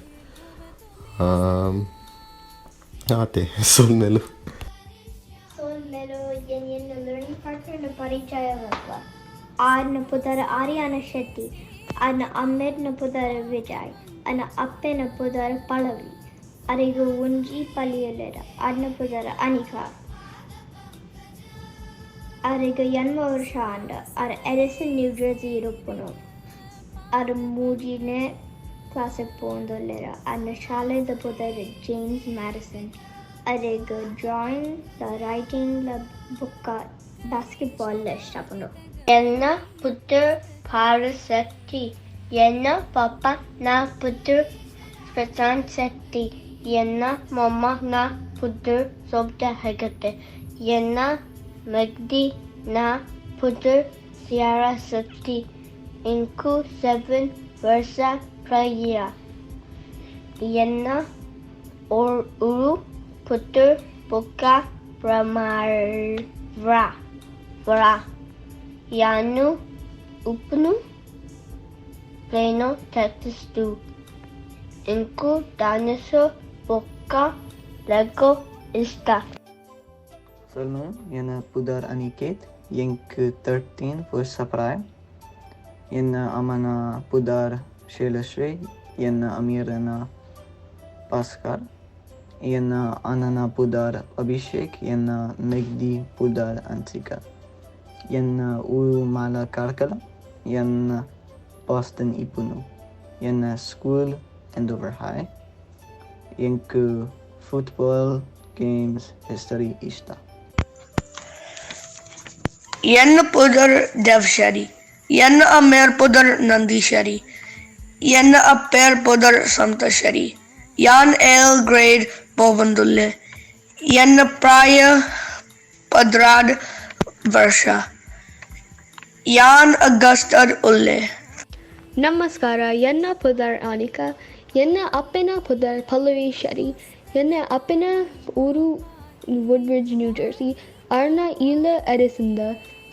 ಆತೆ, ಸೊಲ್ಮೆಲು. ಸೊಲ್ಮೆಲು. ಎನ್ ಎನ್ನ ಲರ್ನಿಂಗ್ ಪಾರ್ಟ್ನರ್ ಪರಿಚಯ ಮಲ್ಪ. ಆರ್ನ ಪುದರ್ ಆರ್ಯಾನ ಶೆಟ್ಟಿ. ಆರ್ನ ಅಮ್ಮೆರ್ನ ಪುದರ್ ವಿಜಯ್. ಅನ್ನ ಅಪ್ಪೆನ ಪುದರ್ ಪಳವಿ. ಅರೆಗ್ ಒಂಜಿ ಪಲಿಯುಲ್ಲೆರ್. ಆರ್ನ ಪುದರ್ ಅನಿಕಾ. ಅರೆಗ್ 80 ವರ್ಷ ಆಂಡ್. ಆರ್ ಎಡಿಸನ್, ನ್ಯೂ ಜರ್ಸಿ ಉಪ್ಪುನು. ಆರ್ 3ನೇ ಕ್ಲಾಸ್ಗ್ ಪೋವೊಂದುಲ್ಲೆರ್. ಆರ್ನ ಶಾಲೆದ ಪುದರ್ ಜೇಮ್ಸ್ ಮ್ಯಾಡಿಸನ್. ಅರೆಗ್ ಡ್ರಾಯಿಂಗ್ ಲ, ರೈಟಿಂಗ್ ಲ ಬೊಕ್ಕ ಬಾಸ್ಕೆಟ್ ಬಾಲ್ ಲ ಇಷ್ಟ ಆಪುಂಡು. ಎನ್ನ ಪುದರ್ ಪಾರಸ್ ಶೆಟ್ಟಿ. ಎನ್ನ ಪಪ್ಪ ನ ಪುದರ್ ಪ್ರಶಾಂತ್ ಶೆಟ್ಟಿ. ಎನ್ನ ಮಮ್ಮ ನ ಪುದರ್ ಶೋಭಿತಾ ಹೆಗಡೆ. ಎನ್ನ ಮೆಗ್ದಿ ನ ಪುದರ್ ಸಿಯಾರಾ ಶೆಟ್ಟಿ. ಎಂಕು 7 ವರ್ಷ ಪ್ರಾಯ. ಎನ್ನ ಊರು ಪುತ್ತೂರ್ ಬೊಕ್ಕ ಬ್ರಹ್ಮಾವರ. ಯಾನು ಉಪ್ಪುನು ಪ್ಲೇನೋ, ಟೆಕ್ಸಸ್. ಎಂಕು ಡೈನೋಸಾರ್ ಬೊಕ್ಕ ಲೆಗೋ ಇಷ್ಟ. ಸೊಲ್ಮೆಲು. ಎನ್ನ ಪುದರ್ ಅನಿಕೇತ್. ಎಂಕ್ 13 ವರ್ಷ ಪ್ರಾಯ. ಎನ್ನ ಅಮ್ಮನ ಪುದರ್ ಶೈಲಶ್ರೀ, ಎನ್ನ ಅಮ್ಮೆರೆನ ಭಾಸ್ಕರ್, ಎನ್ನ ಅಣ್ಣನ ಪುದರ್ ಅಭಿಷೇಕ್, ಎನ್ನ ಮೆಗ್ದಿ ಪುದರ್ ಅನ್ಸಿಕಾ. ಎನ್ನ ಊರು ಮಾಲ ಕಾರ್ಕಳ, ಎನ್ನ ಬಾಸ್ಟನ್ ಇಪ್ಪುನು. ಎನ್ನ ಸ್ಕೂಲ್ ಎಂಡೋವರ್ ಹೈ. ಎಂಕ್ ಫುಟ್ಬಾಲ್, ಗೇಮ್ಸ್, ಹಿಸ್ಟರಿ ಇಷ್ಟ. ಎನ್ನ ಪುದರ್ ದೇವ್ ಶೆಟ್ಟಿ. ಎನ್ನ ಅಮ್ಮೆರ್ ಪುದರ್ ನಂದಿ ಶೆಟ್ಟಿ. ಎನ್ನ ಅಪ್ಪೆರ್ ಪುದರ್ ಸಮತಾ ಶೆಟ್ಟಿ. ಯಾನ್ ಏಳ್ ಗ್ರೇಡ್ ಪೋವೊಂದುಲ್ಲೆ. ಎನ್ನ ಪ್ರಾಯ 12 ವರ್ಷ. ಯಾನ್ ಅಗಸ್ಟಾಡ್ ಉಲ್ಲೆ. ನಮಸ್ಕಾರ, ಎನ್ನ ಪುದರ್ ಅನಿಕಾ. ಎನ್ನ ಅಪ್ಪೆನ ಪುದರ್ ಪಲ್ಲವಿ ಶೆಟ್ಟಿ. ಎನ್ನ ಅಪ್ಪೆನ ಊರು ವುಡ್ಬ್ರಿಡ್ಜ್, ನ್ಯೂ ಜೆರ್ಸಿ. ಅರ್ನ ಇಲ್ಲ ಎಡಿಸನ್ದ.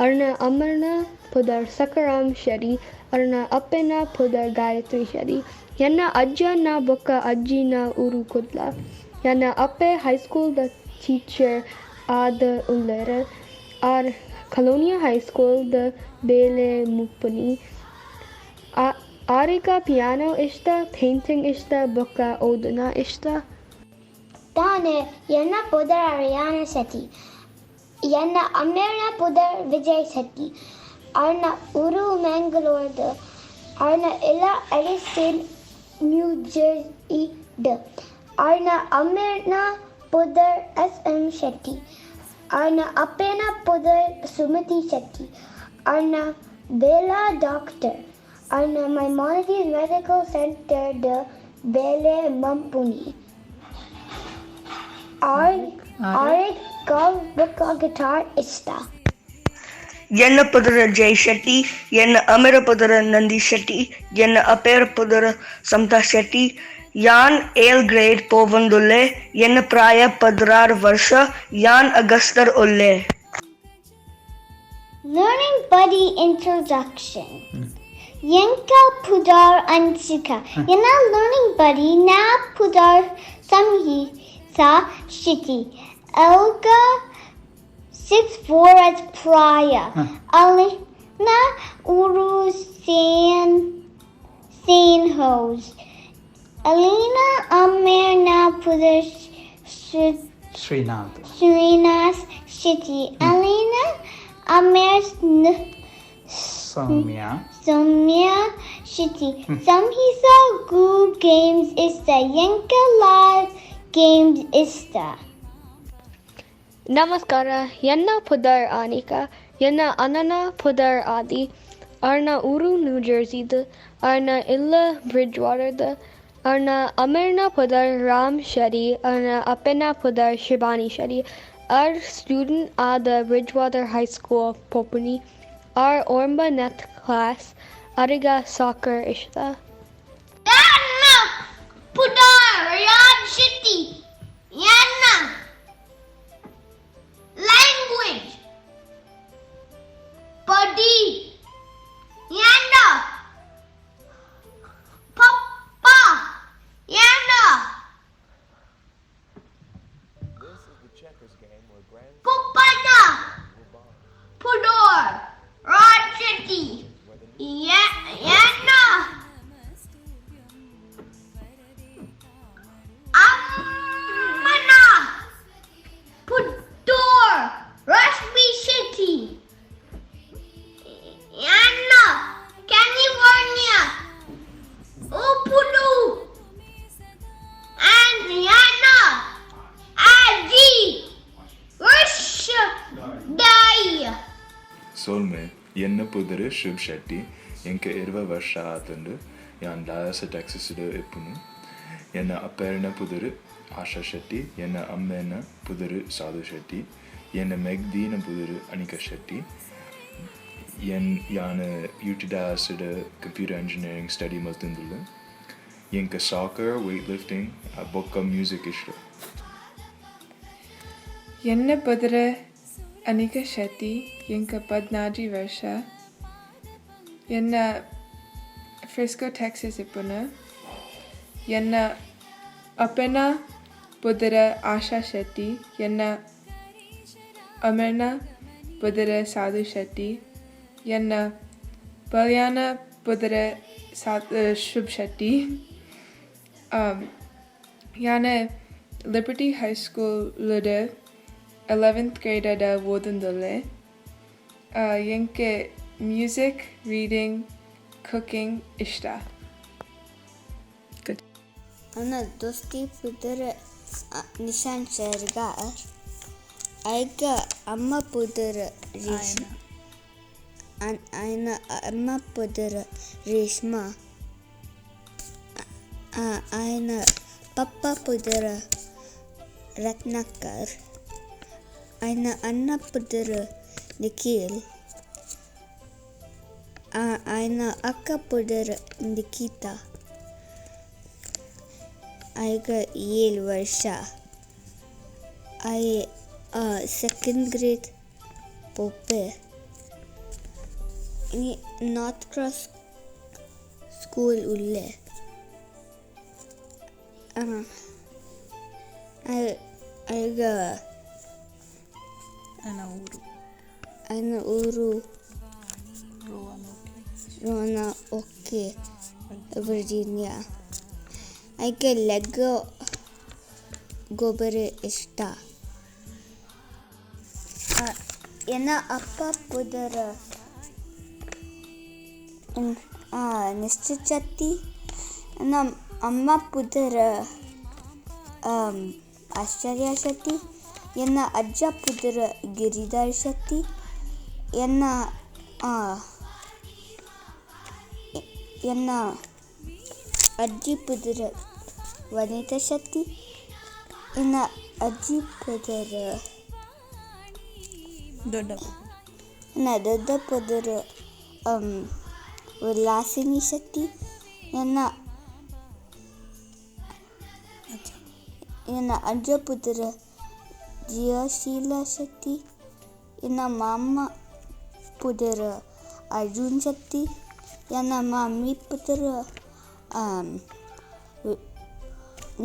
ಅರ್ನ ಅಮ್ಮನ ಪುದರ್ ಸಕರಾಮ್ ಶೆಟ್ಟಿ. ಅರ್ನ ಅಪ್ಪೆನ ಪುದರ್ ಗಾಯತ್ರಿ ಶೆಟ್ಟಿ. ಎನ್ನ ಅಜ್ಜನ ಬೊಕ್ಕ ಅಜ್ಜಿನ ಊರು ಕುಡ್ಲ. ಎನ್ನ ಅಪ್ಪೆ ಹೈಸ್ಕೂಲ್ ದ ಟೀಚರ್ ಆದ್ ಉಲ್ಲೆರ್. ಆರ್ ಕಲೋನಿಯಾ ಹೈಸ್ಕೂಲ್ ದ ಬೇಲೆ ಮನ್ಪುನಿ. ಆರೆಗ್ ಪಿಯಾನೋ ಇಷ್ಟ, ಪೇಂಟಿಂಗ್ ಇಷ್ಟ ಬೊಕ್ಕ ಓದುನ ಇಷ್ಟ. ದಾನೆ ಎನ್ನ ಪುದರ್ ಅರಿಯಾನ ಶೆಟ್ಟಿ. ಎನ್ನ ಅಮ್ಮೆರ್ನ ಪುದರ್ ವಿಜಯ್ ಶೆಟ್ಟಿ. ಅರ್ನ ಊರು ಮ್ಯಾಂಗ್ಳೂರ್ದ. ಅರ್ನ ಇಲ್ಲ ಎಡಿಸನ್, ನ್ಯೂ ಜೆರ್ಸಿಡ್. ಅರ್ನ ಅಮ್ಮೆರ್ನ ಪುದರ್ ಎಸ್ ಎಂ ಶೆಟ್ಟಿ. ಅರ್ನ ಅಪ್ಪೆನ ಪುದರ್ ಸುಮತಿ ಶೆಟ್ಟಿ. ಅರ್ನ ಬೇಲೆ ಡಾಕ್ಟರ್. ಅರ್ನ ಮೈಮೋನಿಡೀಸ್ ಮೆಡಿಕಲ್ ಸೆಂಟರ್ ಡ್ ಬೇಲೆ ಮನ್ಪುನಿ. ಆರೆಗ್ ಗಾಲ್ಫ್ ಬೊಕ್ಕ ಗಿಟಾರ್ ಇಷ್ಟ. ಎನ್ನ ಪುದರ್ ಜಯ್ ಶೆಟ್ಟಿ. ಎನ್ನ ಅಮ್ಮೆರ್ ಪುದರ್ ನಂದಿ ಶೆಟ್ಟಿ. ಎನ್ನ ಅಪ್ಪೆರ್ ಪುದರ್ ಸಮತಾ ಶೆಟ್ಟಿ. ಯಾನ್ ಏಳ್ ಗ್ರೇಡ್ ಪೋವೊಂದುಲ್ಲೆ. ಎನ್ನ ಪ್ರಾಯ 16 ವರ್ಷ. ಯಾನ್ ಅಗಸ್ಟಾಡ್ ಉಲ್ಲೆ. Learning Buddy Introduction. ಎಂಕ ಪುದರ್ ಅನ್ಸಿಕಾ. ಎನ್ನ Learning Buddy ನ ಪುದರ್ ಸಂಹಿತಾ ಶೆಟ್ಟಿ. ಅಲ್ಗ 6 ವರಸ್ ಪ್ರಾಯ. ಅಲೆನ ಊರು ಸ್ಯಾನ್ ಹೋಸ್. ಅಲೆನ ಅಮ್ಮೆರ್ನ ಪುದರ್ ಶ್ರೀನಾಥ್. ಶ್ರೀನಾಥ್ ಶೆಟ್ಟಿ. ಅಲೆನ ಅಮ್ಮೆರ್ ಸೌಮ್ಯ. ಸೌಮ್ಯ ಶೆಟ್ಟಿ. ಸಂಹಿತಾ ಗು ಗೇಮ್ಸ್ ಇಷ್ಟ. ಎಂಕ್ ಲಾ ಗೇಮ್ಸ್ ಇಷ್ಟ. ನಮಸ್ಕಾರ, ಎನ್ನ ಪುದರ್ ಅನಿಕಾ. ಎನ್ನ ಅಣ್ಣನ ಪುದರ್ ಆದಿ. ಅರ್ನ ಊರು ನ್ಯೂ ಜೆರ್ಸಿದ. ಅರ್ನ ಇಲ್ಲ ಬ್ರಿಡ್ಜ್ವಾಟರ್ದ. ಅರ್ನ ಅಮ್ಮೆರ್ನ ಪುದರ್ ರಾಮ್ ಶೆಟ್ಟಿ. ಅರ್ನ ಅಪ್ಪೆನ ಪುದರ್ ಶಿಬಾನಿ ಶೆಟ್ಟಿ. ಅರ್ ಸ್ಟೂಡೆಂಟ್ ಆದ್ ಬ್ರಿಡ್ಜ್ವಾಟರ್ ಹೈಸ್ಕೂಲ್ ಪೋಪುನಿ. ಅರ್ 9ನೇ ಕ್ಲಾಸ್. ಅರೆಗ್ ಸಾಕರ್ ಇಷ್ಟ. ಎನ್ನ ಪುದರ್ ರಿಯಾನ್ ಶೆಟ್ಟಿ. ಎನ್ನ ಲ್ಯಾಂಗ್ವೇಜ್ ಬಡಿ. ಎನ್ನ ಪಪ್ಪ ಎನ್ನ ಪಪ್ಪನ ಪುದರ್ ರಾಜ್ ಶೆಟ್ಟಿ. ಎನ್ನ ಅಮ್ಮನ ಪುದರ್ ರಶ್ಮಿ ಶೆಟ್ಟಿ. ಎನ್ನ ಕ್ಯಾಲಿಫೋರ್ನಿಯಾ ಉಪ್ಪುನು and ಎನ್ನ ಅಜ್ಜಿ ಋಷ್ ಸೊಲ್ಮೆ. ಎನ್ನ ಪುದರ್ ಶುಭ್ ಶೆಟ್ಟಿ. ಎಂಕ್ 20 ವರ್ಷ ಆತುಂಡು. ಯಾನ್ ಡಾಲಸ್ ಟೆಕ್ಸಸ್ಡ್ ಇಪ್ಪುನು. ಎನ್ನ ಅಪ್ಪೆರ್ನ ಪುದರ್ ಆಶಾ ಶೆಟ್ಟಿ. ಎನ್ನ ಅಮ್ಮೆರ್ನ ಪುದರ್ ಸಾಧು ಶೆಟ್ಟಿ. ಎನ್ನ ಮೆಗ್ದಿನ ಪುದರ್ ಅನಿಕಾ ಶೆಟ್ಟಿ. ಎನ್ ಯಾನ್ ಯು ಟಿ ಡಾಲಸ್ಡ್ ಕಂಪ್ಯೂಟರ್ ಇಂಜಿನಿಯರಿಂಗ್ ಸ್ಟಡಿ ಮಲ್ತೊಂದುಲ್ಲೆ. ಎಂಕ್ ಸಾಕರ್, ವೇಟ್ ಲಿಫ್ಟಿಂಗ್ ಬೊಕ್ಕ ಮ್ಯೂಸಿಕ್ ಇಷ್ಟ. ಎನ್ನ ಪುದರ್ ಅನಿಕಾ ಶೆಟ್ಟಿ. ಎಂಕ್ 16 ವರ್ಷ. ಎನ್ನ ಫ್ರಿಸ್ಕೋ ಟೆಕ್ಸಸ್ ಇಪ್ಪುನು. ಎನ್ನ ಅಪ್ಪೆನ ಪುದರ್ ಆಶಾ ಶೆಟ್ಟಿ. ಎನ್ನ ಅಮ್ಮೆರ್ನ ಪುದರ್ ಸಾಧು ಶೆಟ್ಟಿ. ಎನ್ನ ಪಲ್ಯನ ಪುದರ್ ಶುಭ್ ಶೆಟ್ಟಿ. ಯಾನ್ liberty high school 11th grade ಓದೊಂದುಲ್ಲೆ. ಎಂಕ್ ಮ್ಯೂಸಿಕ್, ರೀಡಿಂಗ್, ಕುಕಿಂಗ್ ಇಷ್ಟ. ನನ್ನ ದೋಸ್ತಿ ಪುದರ್ ನಿಶಾನ್ ಶೆರ್ಗಾರ್. ಐಗ ಅಮ್ಮ ಪುದರ್ ರೇಷ್ಮಾ. ಆಯ್ನ ಅಮ್ಮ ಪುದರ್ ರೇಷ್ಮಾ. ಆಯ್ನ ಪಪ್ಪ ಪುದರ್ ರತ್ನಾಕರ್. ಆಯ್ನ ಅಣ್ಣ ಪುದರ್ ನಿಖಿಲ್. ಆಯ್ನ ಅಕ್ಕ ಪುದರ್ ನಿಖಿತಾ. ಆಯ್ಗ 7 ವರ್ಷ. ಆಯೆ ಸೆಕೆಂಡ್ ಗ್ರೇಡ್ ಪೋಪೆ. ನಾರ್ತ್ ಕ್ರಾಸ್ ಸ್ಕೂಲ್ ಉಲ್ಲೆ. ಆಯ್ಗ ಅನ್ನ ಊರು ರೋನೋಕೆ, ವರ್ಜೀನಿಯಾ. ಐಕೆ ಲೆಗ್ ಗೊಬ್ಬರ ಇಷ್ಟ. ಎನ್ನ ಅಪ್ಪ ಪುದರ್ ನಿಶ್ಚಿತ್ ಶೆಟ್ಟಿ. ನಮ್ಮ ಅಮ್ಮ ಪುದರ್ ಆಶ್ಚರ್ಯ ಶೆಟ್ಟಿ. ಎನ್ನ ಅಜ್ಜ ಪುದರ್ ಗಿರಿಧರ್ ಶೆಟ್ಟಿ. ಎನ್ನ ಎನ್ನ ಅಜ್ಜಿ ಪುದರ್ ವನಿತಾ ಶೆಟ್ಟಿ. ಎನ್ನ ಅಜ್ಜಿ ಪುದರ್ ಎನ್ನ ದೊಡ್ಡ ಪುದರ್ ಉಲ್ಲಾಸಿನಿ ಶೆಟ್ಟಿ. ಎನ್ನ ಎನ್ನ ಅಜ್ಜ ಪುದರ್ ಜಿಯಶೀಲ ಶೆಟ್ಟಿ. ಎನ್ನ ಮಾಮ ಪುದರ್ ಅರ್ಜುನ್ ಶೆಟ್ಟಿ. ಎನ್ನ ಮಾಮಿ ಪುದರ್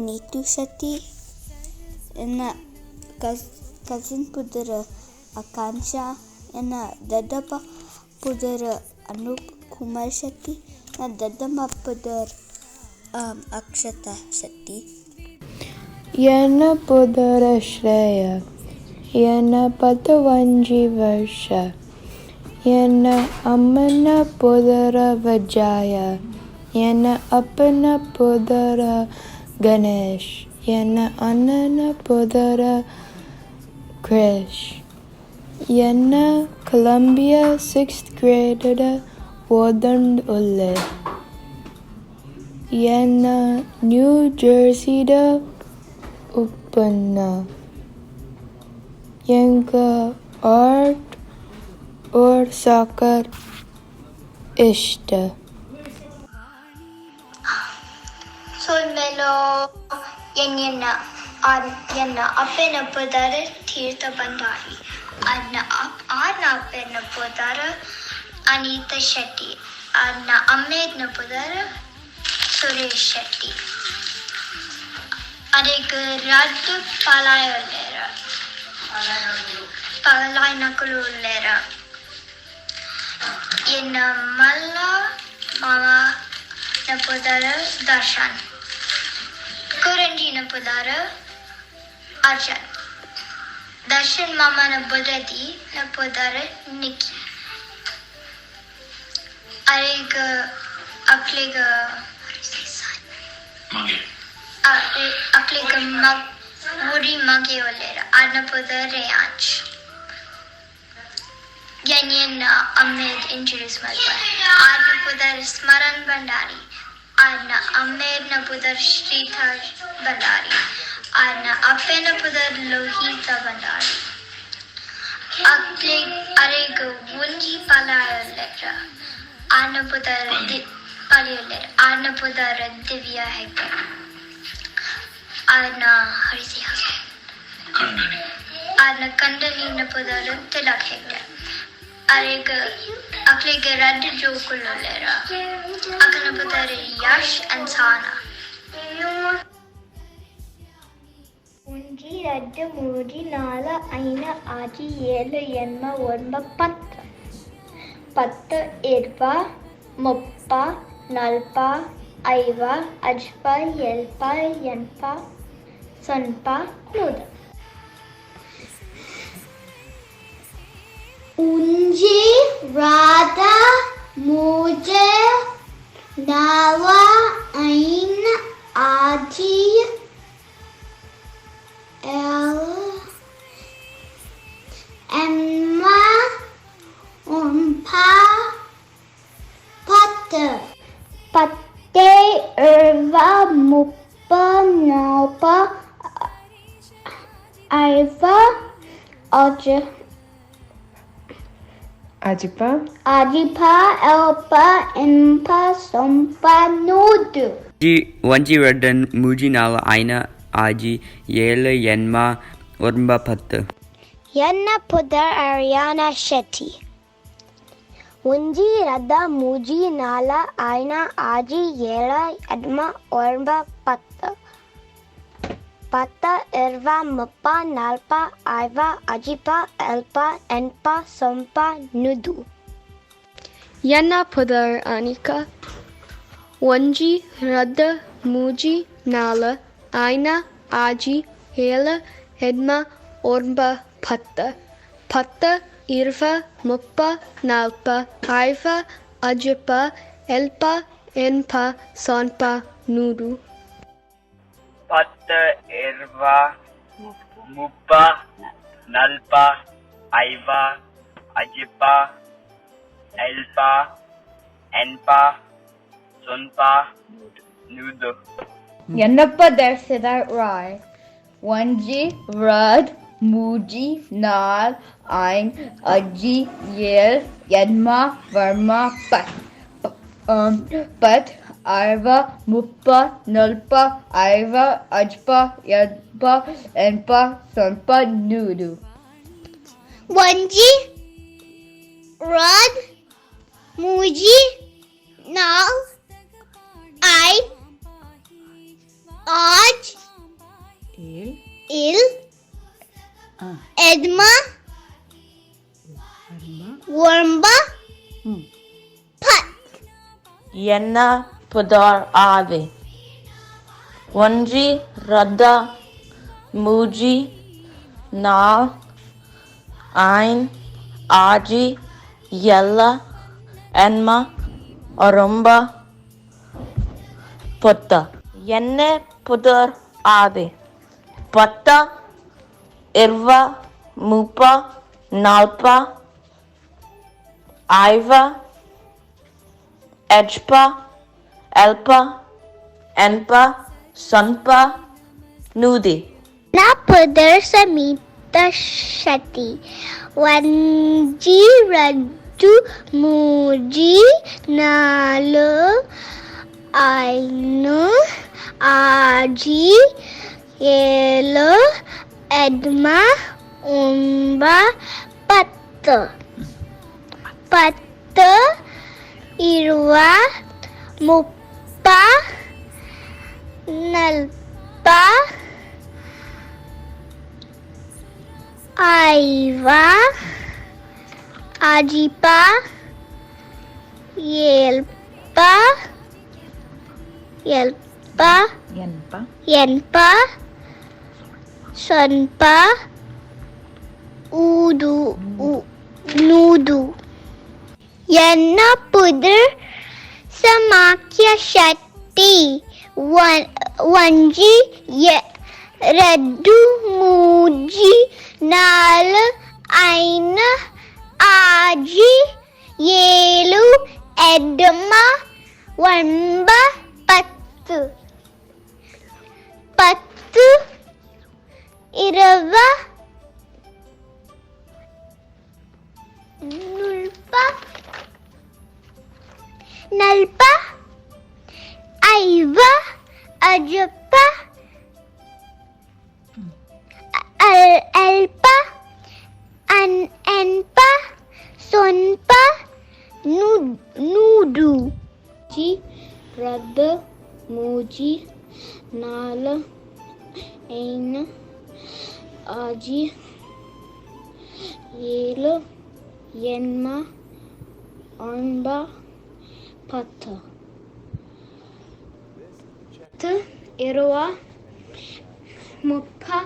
ನೀತು ಶೆಟ್ಟಿ. ಎನ್ನ ಕಸಿನ್ ಪುದರ್ ಆಕಾಂಕ್ಷಾ. ಎನ್ನ ದೊಡ್ಡಪ್ಪ ಪುದರ್ ಅನೂಪ್ ಕುಮಾರ್ ಶೆಟ್ಟಿ. ಎನ್ನ ದೊಡ್ಡಮ್ಮ ಪುದರ್ ಅಕ್ಷತಾ ಶೆಟ್ಟಿ. ಎನ್ನ ಪುದರ್ ಶ್ರೇಯ. ಎನ್ನ 11 ವರ್ಷ. ಎನ್ನ ಅಮ್ಮನ ಪುದರ್ ವಿಜಯ. ಎನ್ನ ಅಪ್ಪನ ಪುದರ್ ಗಣೇಶ್. ಎನ್ನ ಅಣ್ಣನ ಪುದರ್ ಕ್ರಿಶ್. ಎನ್ನ ಕೊಲಂಬಿಯಾ 6th grade ಓದೊಂದುಲ್ಲೆ. ಎನ್ನ ನ್ಯೂ ಜೆರ್ಸಿದ ಉಪ್ಪುನ. ಎಂಕ್ ಆರ್ಟ್ ಆರ್ ಸಾಕರ್ ಇಷ್ಟ. ಸೊಲ್ಮೆಲೋ. ಎನ್ನ ಎನ್ನ ಅಪ್ಪನ ಪುದರ್ ತೀರ್ಥ ಭಂಡಾರಿ. ಅನ್ನ ಆರ್ನ ಅಪ್ಪನ ಪುದರ್ ಅನಿತಾ ಶೆಟ್ಟಿ. ಅನ್ನ ಅಮ್ಮೇರ್ನ ಪುದರ್ ಸುರೇಶ್ ಶೆಟ್ಟಿ. ಅರೆಗ್ ರಡ್ಡ್ ಪಲಾಯ್ ಉಲ್ಲೆರ್, ಪಲಾಯ್ನಕುಲು ಉಲ್ಲೆರ್. ಎನ್ನ ಮಲ್ಲ ಮಾಮ ಪುದರ್ ದರ್ಶನ್. ಕುರಂಜಿನ ಪುದರ್ ಅರ್ಜುನ್. ದರ್ಶನ್ ಮಾಮನ ಬುಡದಿ ನ ಪುದರ್ ನಿಕ್ಕಿ. ಅರೆಗ್ ಅಕ್ಲೆಗ್ ಅಕ್ಲೆಗ್ ಒರಿ ಮಗೆ ಉಲ್ಲೆರ್, ಆರ್ನ ಪುದರ್ ರೇಯಾಂಶ್. ಎನ್ನ ಅಮ್ಮೆರ್ ಇಂಟ್ರೊಡ್ಯೂಸ್ ಮಲ್ಪುವೆ. ಆರ್ನ ಪುದರ್ ಸ್ಮರಣ್ ಭಂಡಾರಿ. ಆರ್ನ ಅಮ್ಮೆರ್ನ ಪುದರ್ ಶ್ರೀಧರ್ ಭಂಡಾರಿ. ಆರ್ನ ಅಪ್ಪೆನ ಪುದರ್ ಲೋಹಿತ ಭಂಡಾರಿ. ಅಕ್ಲೆಗ್ ಅರೆಗ್ ಒಂಜಿ ಪಲಾಯ್ ಉಲ್ಲೆರ್, ಆರ್ನ ಪುದರ್ ಪಲಿ ಉಲ್ಲೆರ್. ಆರ್ನ ಪುದರ್ ದಿವ್ಯಾ ಹೆಗ್ಡೆ. ಆರ್ನ ಹರಿಸಿ ಆರ್ನ ಕಂಡನಿನ ಪುದರ್ ತಿಲಕ್ ಹೆಗ್ಡೆ. ಅರೆಗ್ ಅಕ್ಲೆಗ್ ರಡ್ಡ್ ಜೋಕುಲು ಉಲ್ಲೆರ್. ಅಕಲ್ನ ಪುದರ್ ಯಶ್ ಅಂಡ್ ಸಾನಾ. 1 2 3 4 5 6 7 8 9 10 10 20 30. 40, 50, 50, 70, 80, 100. ಒಂಜಿ, ರಡ್ಡ್, ಮೂಜಿ, ನಾಲ್, ಐನ್, ಆಜಿ, ಏಳ್, ಎಣ್ಮ, ಒಂಬ, 10. 10, 20, 30, 40, 50, 60. ಅಜಿಪ. ಅಜಿಪ, ಎಲ್ಪ, ಎಂಪ, ಸೊಂಪ, 100. 1, 2, 3, 4, 5, 6, 7, 8, 9, 10. ಎನ್ನ ಪುದರ್ ಅರಿಯಾನ ಶೆಟ್ಟಿ. 1, 2, 3, 4, 5, 6, 7, 8, 9, 10. 10, 20, 30, 40, 50, 60, 70, 80, 90, 100. ಎನ್ನ ಪುದರ್ ಅನಿಕಾ. 1, 2, 3, 4, 5, 6, 7, 8, 9, 10. 10, 20, 30, 40, 50, 60, 70, 80, 90, 100. 10, 20, 30, 40, 50, 60, 70, 80, 90, 100. ಎನ್ನಪ್ಪ ಸಿದ್ಧಾರ್ಥ್ ರಾಯ್. 1, 2, 3, 4, 5, 6, 7, 8, 9, 10, 60, 30, 40, 50, 60, 70, 80, 90, 100. 1, 2, 3, 4, 5, 6, 7, 8, 9, 10. ಎನ್ನ ಪುದರ್ ಆವಿ. 1, 2, 3, 4, 5, 6, 7, 8, 9, 10. ಎನ್ನ ಪುದರ್ ಆವಿ. 10, 20, 30, 40, 50, 60, 70, 80, 90, 100. ನಾ ಪುದರ್ ಸಮೀತ ಶೆಟ್ಟಿ. 1, 2, 3, 4, 5, 6, 7, 8, 9, 10. 10, 20, 30, 40, 50, 60, 70, 80, 90, 100. ಎನ್ನ ಪುದರ್ ಸಮಾಖ್ಯ ಶೆಟ್ಟಿ. 1, 2, 3, 4, 5, 6, 7, 8, 9, 10. 10, 20, 40, 50, 60, 70, 80, 90, 100. 2, 3, 4, 5, 6, 7, 8, 9, ಪತ್ತು. 20, 30,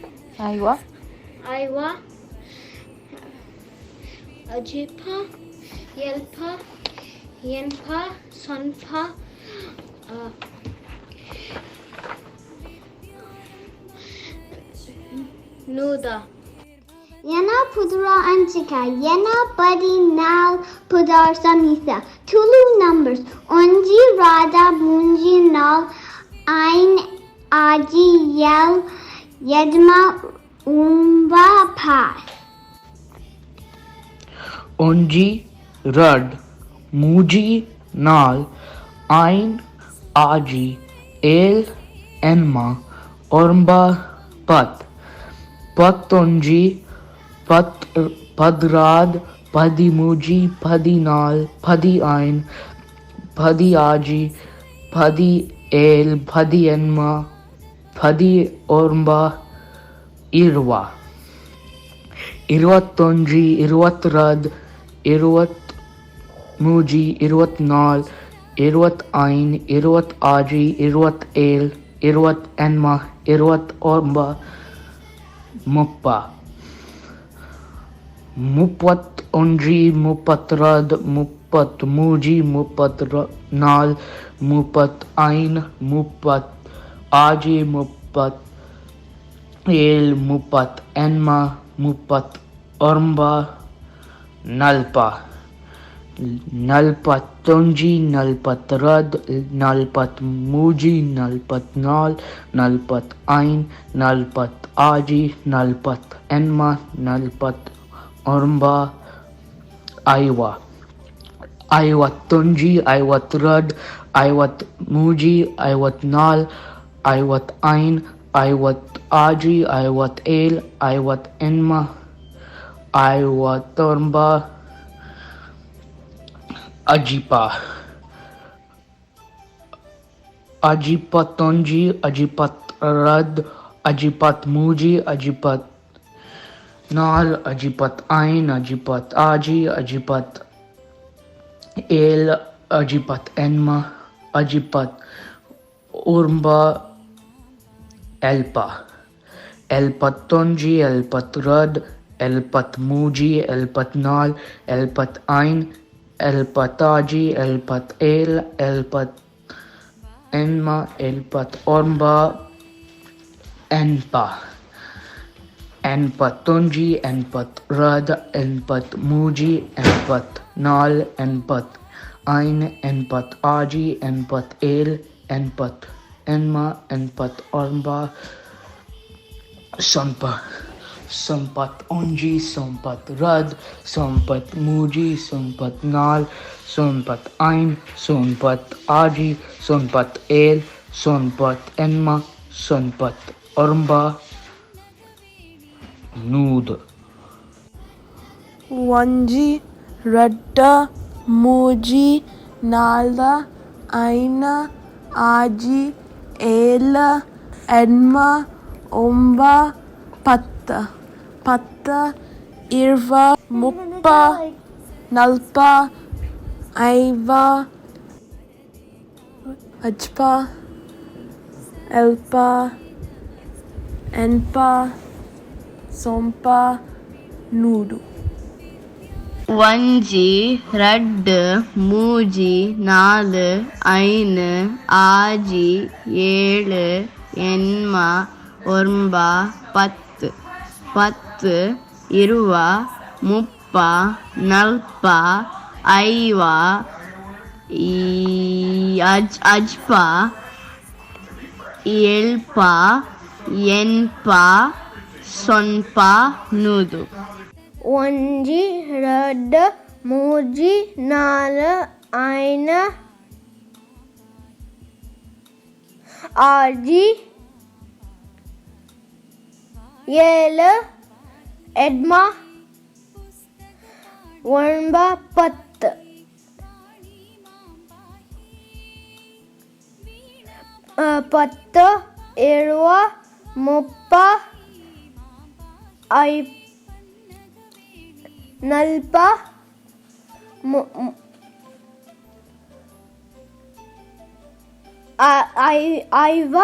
40, 50, 50, 50, 60, 70, 80, 90, 100. ಎನ್ನ ಪುದರ ಅಂಚಿಕಾ. ಎನ್ನ 14 ಪುದರ್ ಸಮೀಸ. Tulu numbers: 1, 2, 3, 4, 5, 6, 7, 8, 9, 10. 1, 2, 3, 4, 5, 6, 7, 8, 9, 10, 11, 12, 13, 14, 15, 16, 17, 18, 19, 20, 21, 22, 23, 24, 25, 26, 27, 28, 29, 30, 31, 32, 33, 34, 35, 36, 37, 38, 39, 40, 41, 42, 43, 44, 45, 46, 47, 49, 50, 51, 52, 53, 54, 55, 56, 57, 58, 59, 60, 61, 62, 63, 64, 65, 66, 67, 68, 69, 70, 71, 72, 73, 74, 75, 76, 77, 78, 79, 80, 81, 82, 83, 84, 85, 86, 87, 88, 89, 100, 101, 102, 103, 104, 105, 106, 107, 108, 109, 100. 1, 2, 3, 4, 5, 6, 7, 8, 9, 10, 10, 20, 30, 40, 50, 60, 70, 80, 90, 100. 1, 2, 3, 4, 5, 6, 7, 8, 9, 10, 10, 20, 30, 40, 50, 60, 70, 80, 90, 1, 2, 3, 4, 5, 6, 7, 8, 9, 10, 10, 20, 30, 40, ನಲ್ಪ ಐವ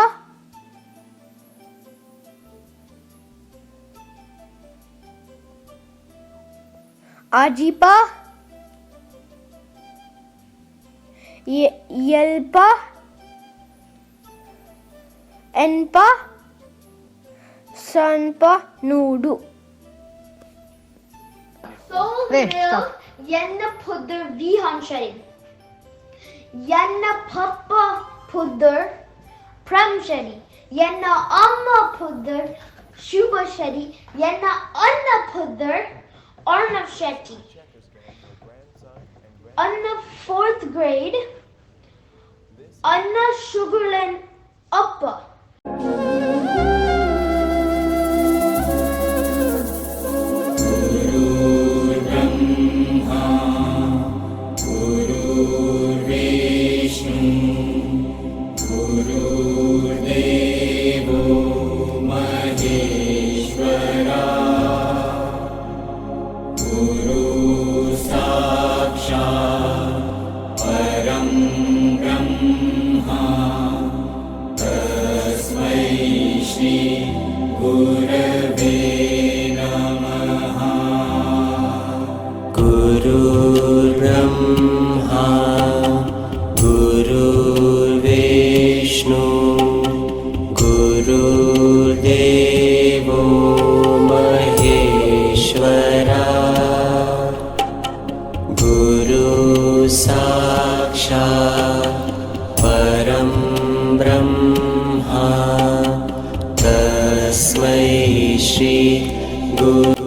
ಅಜಿಪ ಎಲ್ಪ ಎನ್ಪ ಸೊನ್ಪ ನೂಡು. ಎನ್ನ ಪುದರ್ ವಿಹಾನ್ ಶೆಟ್ಟಿ. ಎನ್ನ ಪಪ್ಪ ಪುದರ್ ಪ್ರೇಮ್ ಶೆಟ್ಟಿ. ಎನ್ನ ಅಮ್ಮ ಪುದರ್ ಶುಭ ಶೆಟ್ಟಿ. ಎನ್ನ ಅಣ್ಣ ಪುದರ್ Arnav Shetty. Anna fourth grade. Anna Sugarland Appa. Brahma Gururvishnu गुरुर्देवो महेश्वरा गुरु साक्षात् परं ब्रह्मा तस्मै श्री गुरवे नमः। गुरुर्ब्रह्मा गुरुर्विष्णु गुरुर्देवो महेश्वरा गुरु साक्षात् परं ब्रह्मा तस्मै श्री गुरु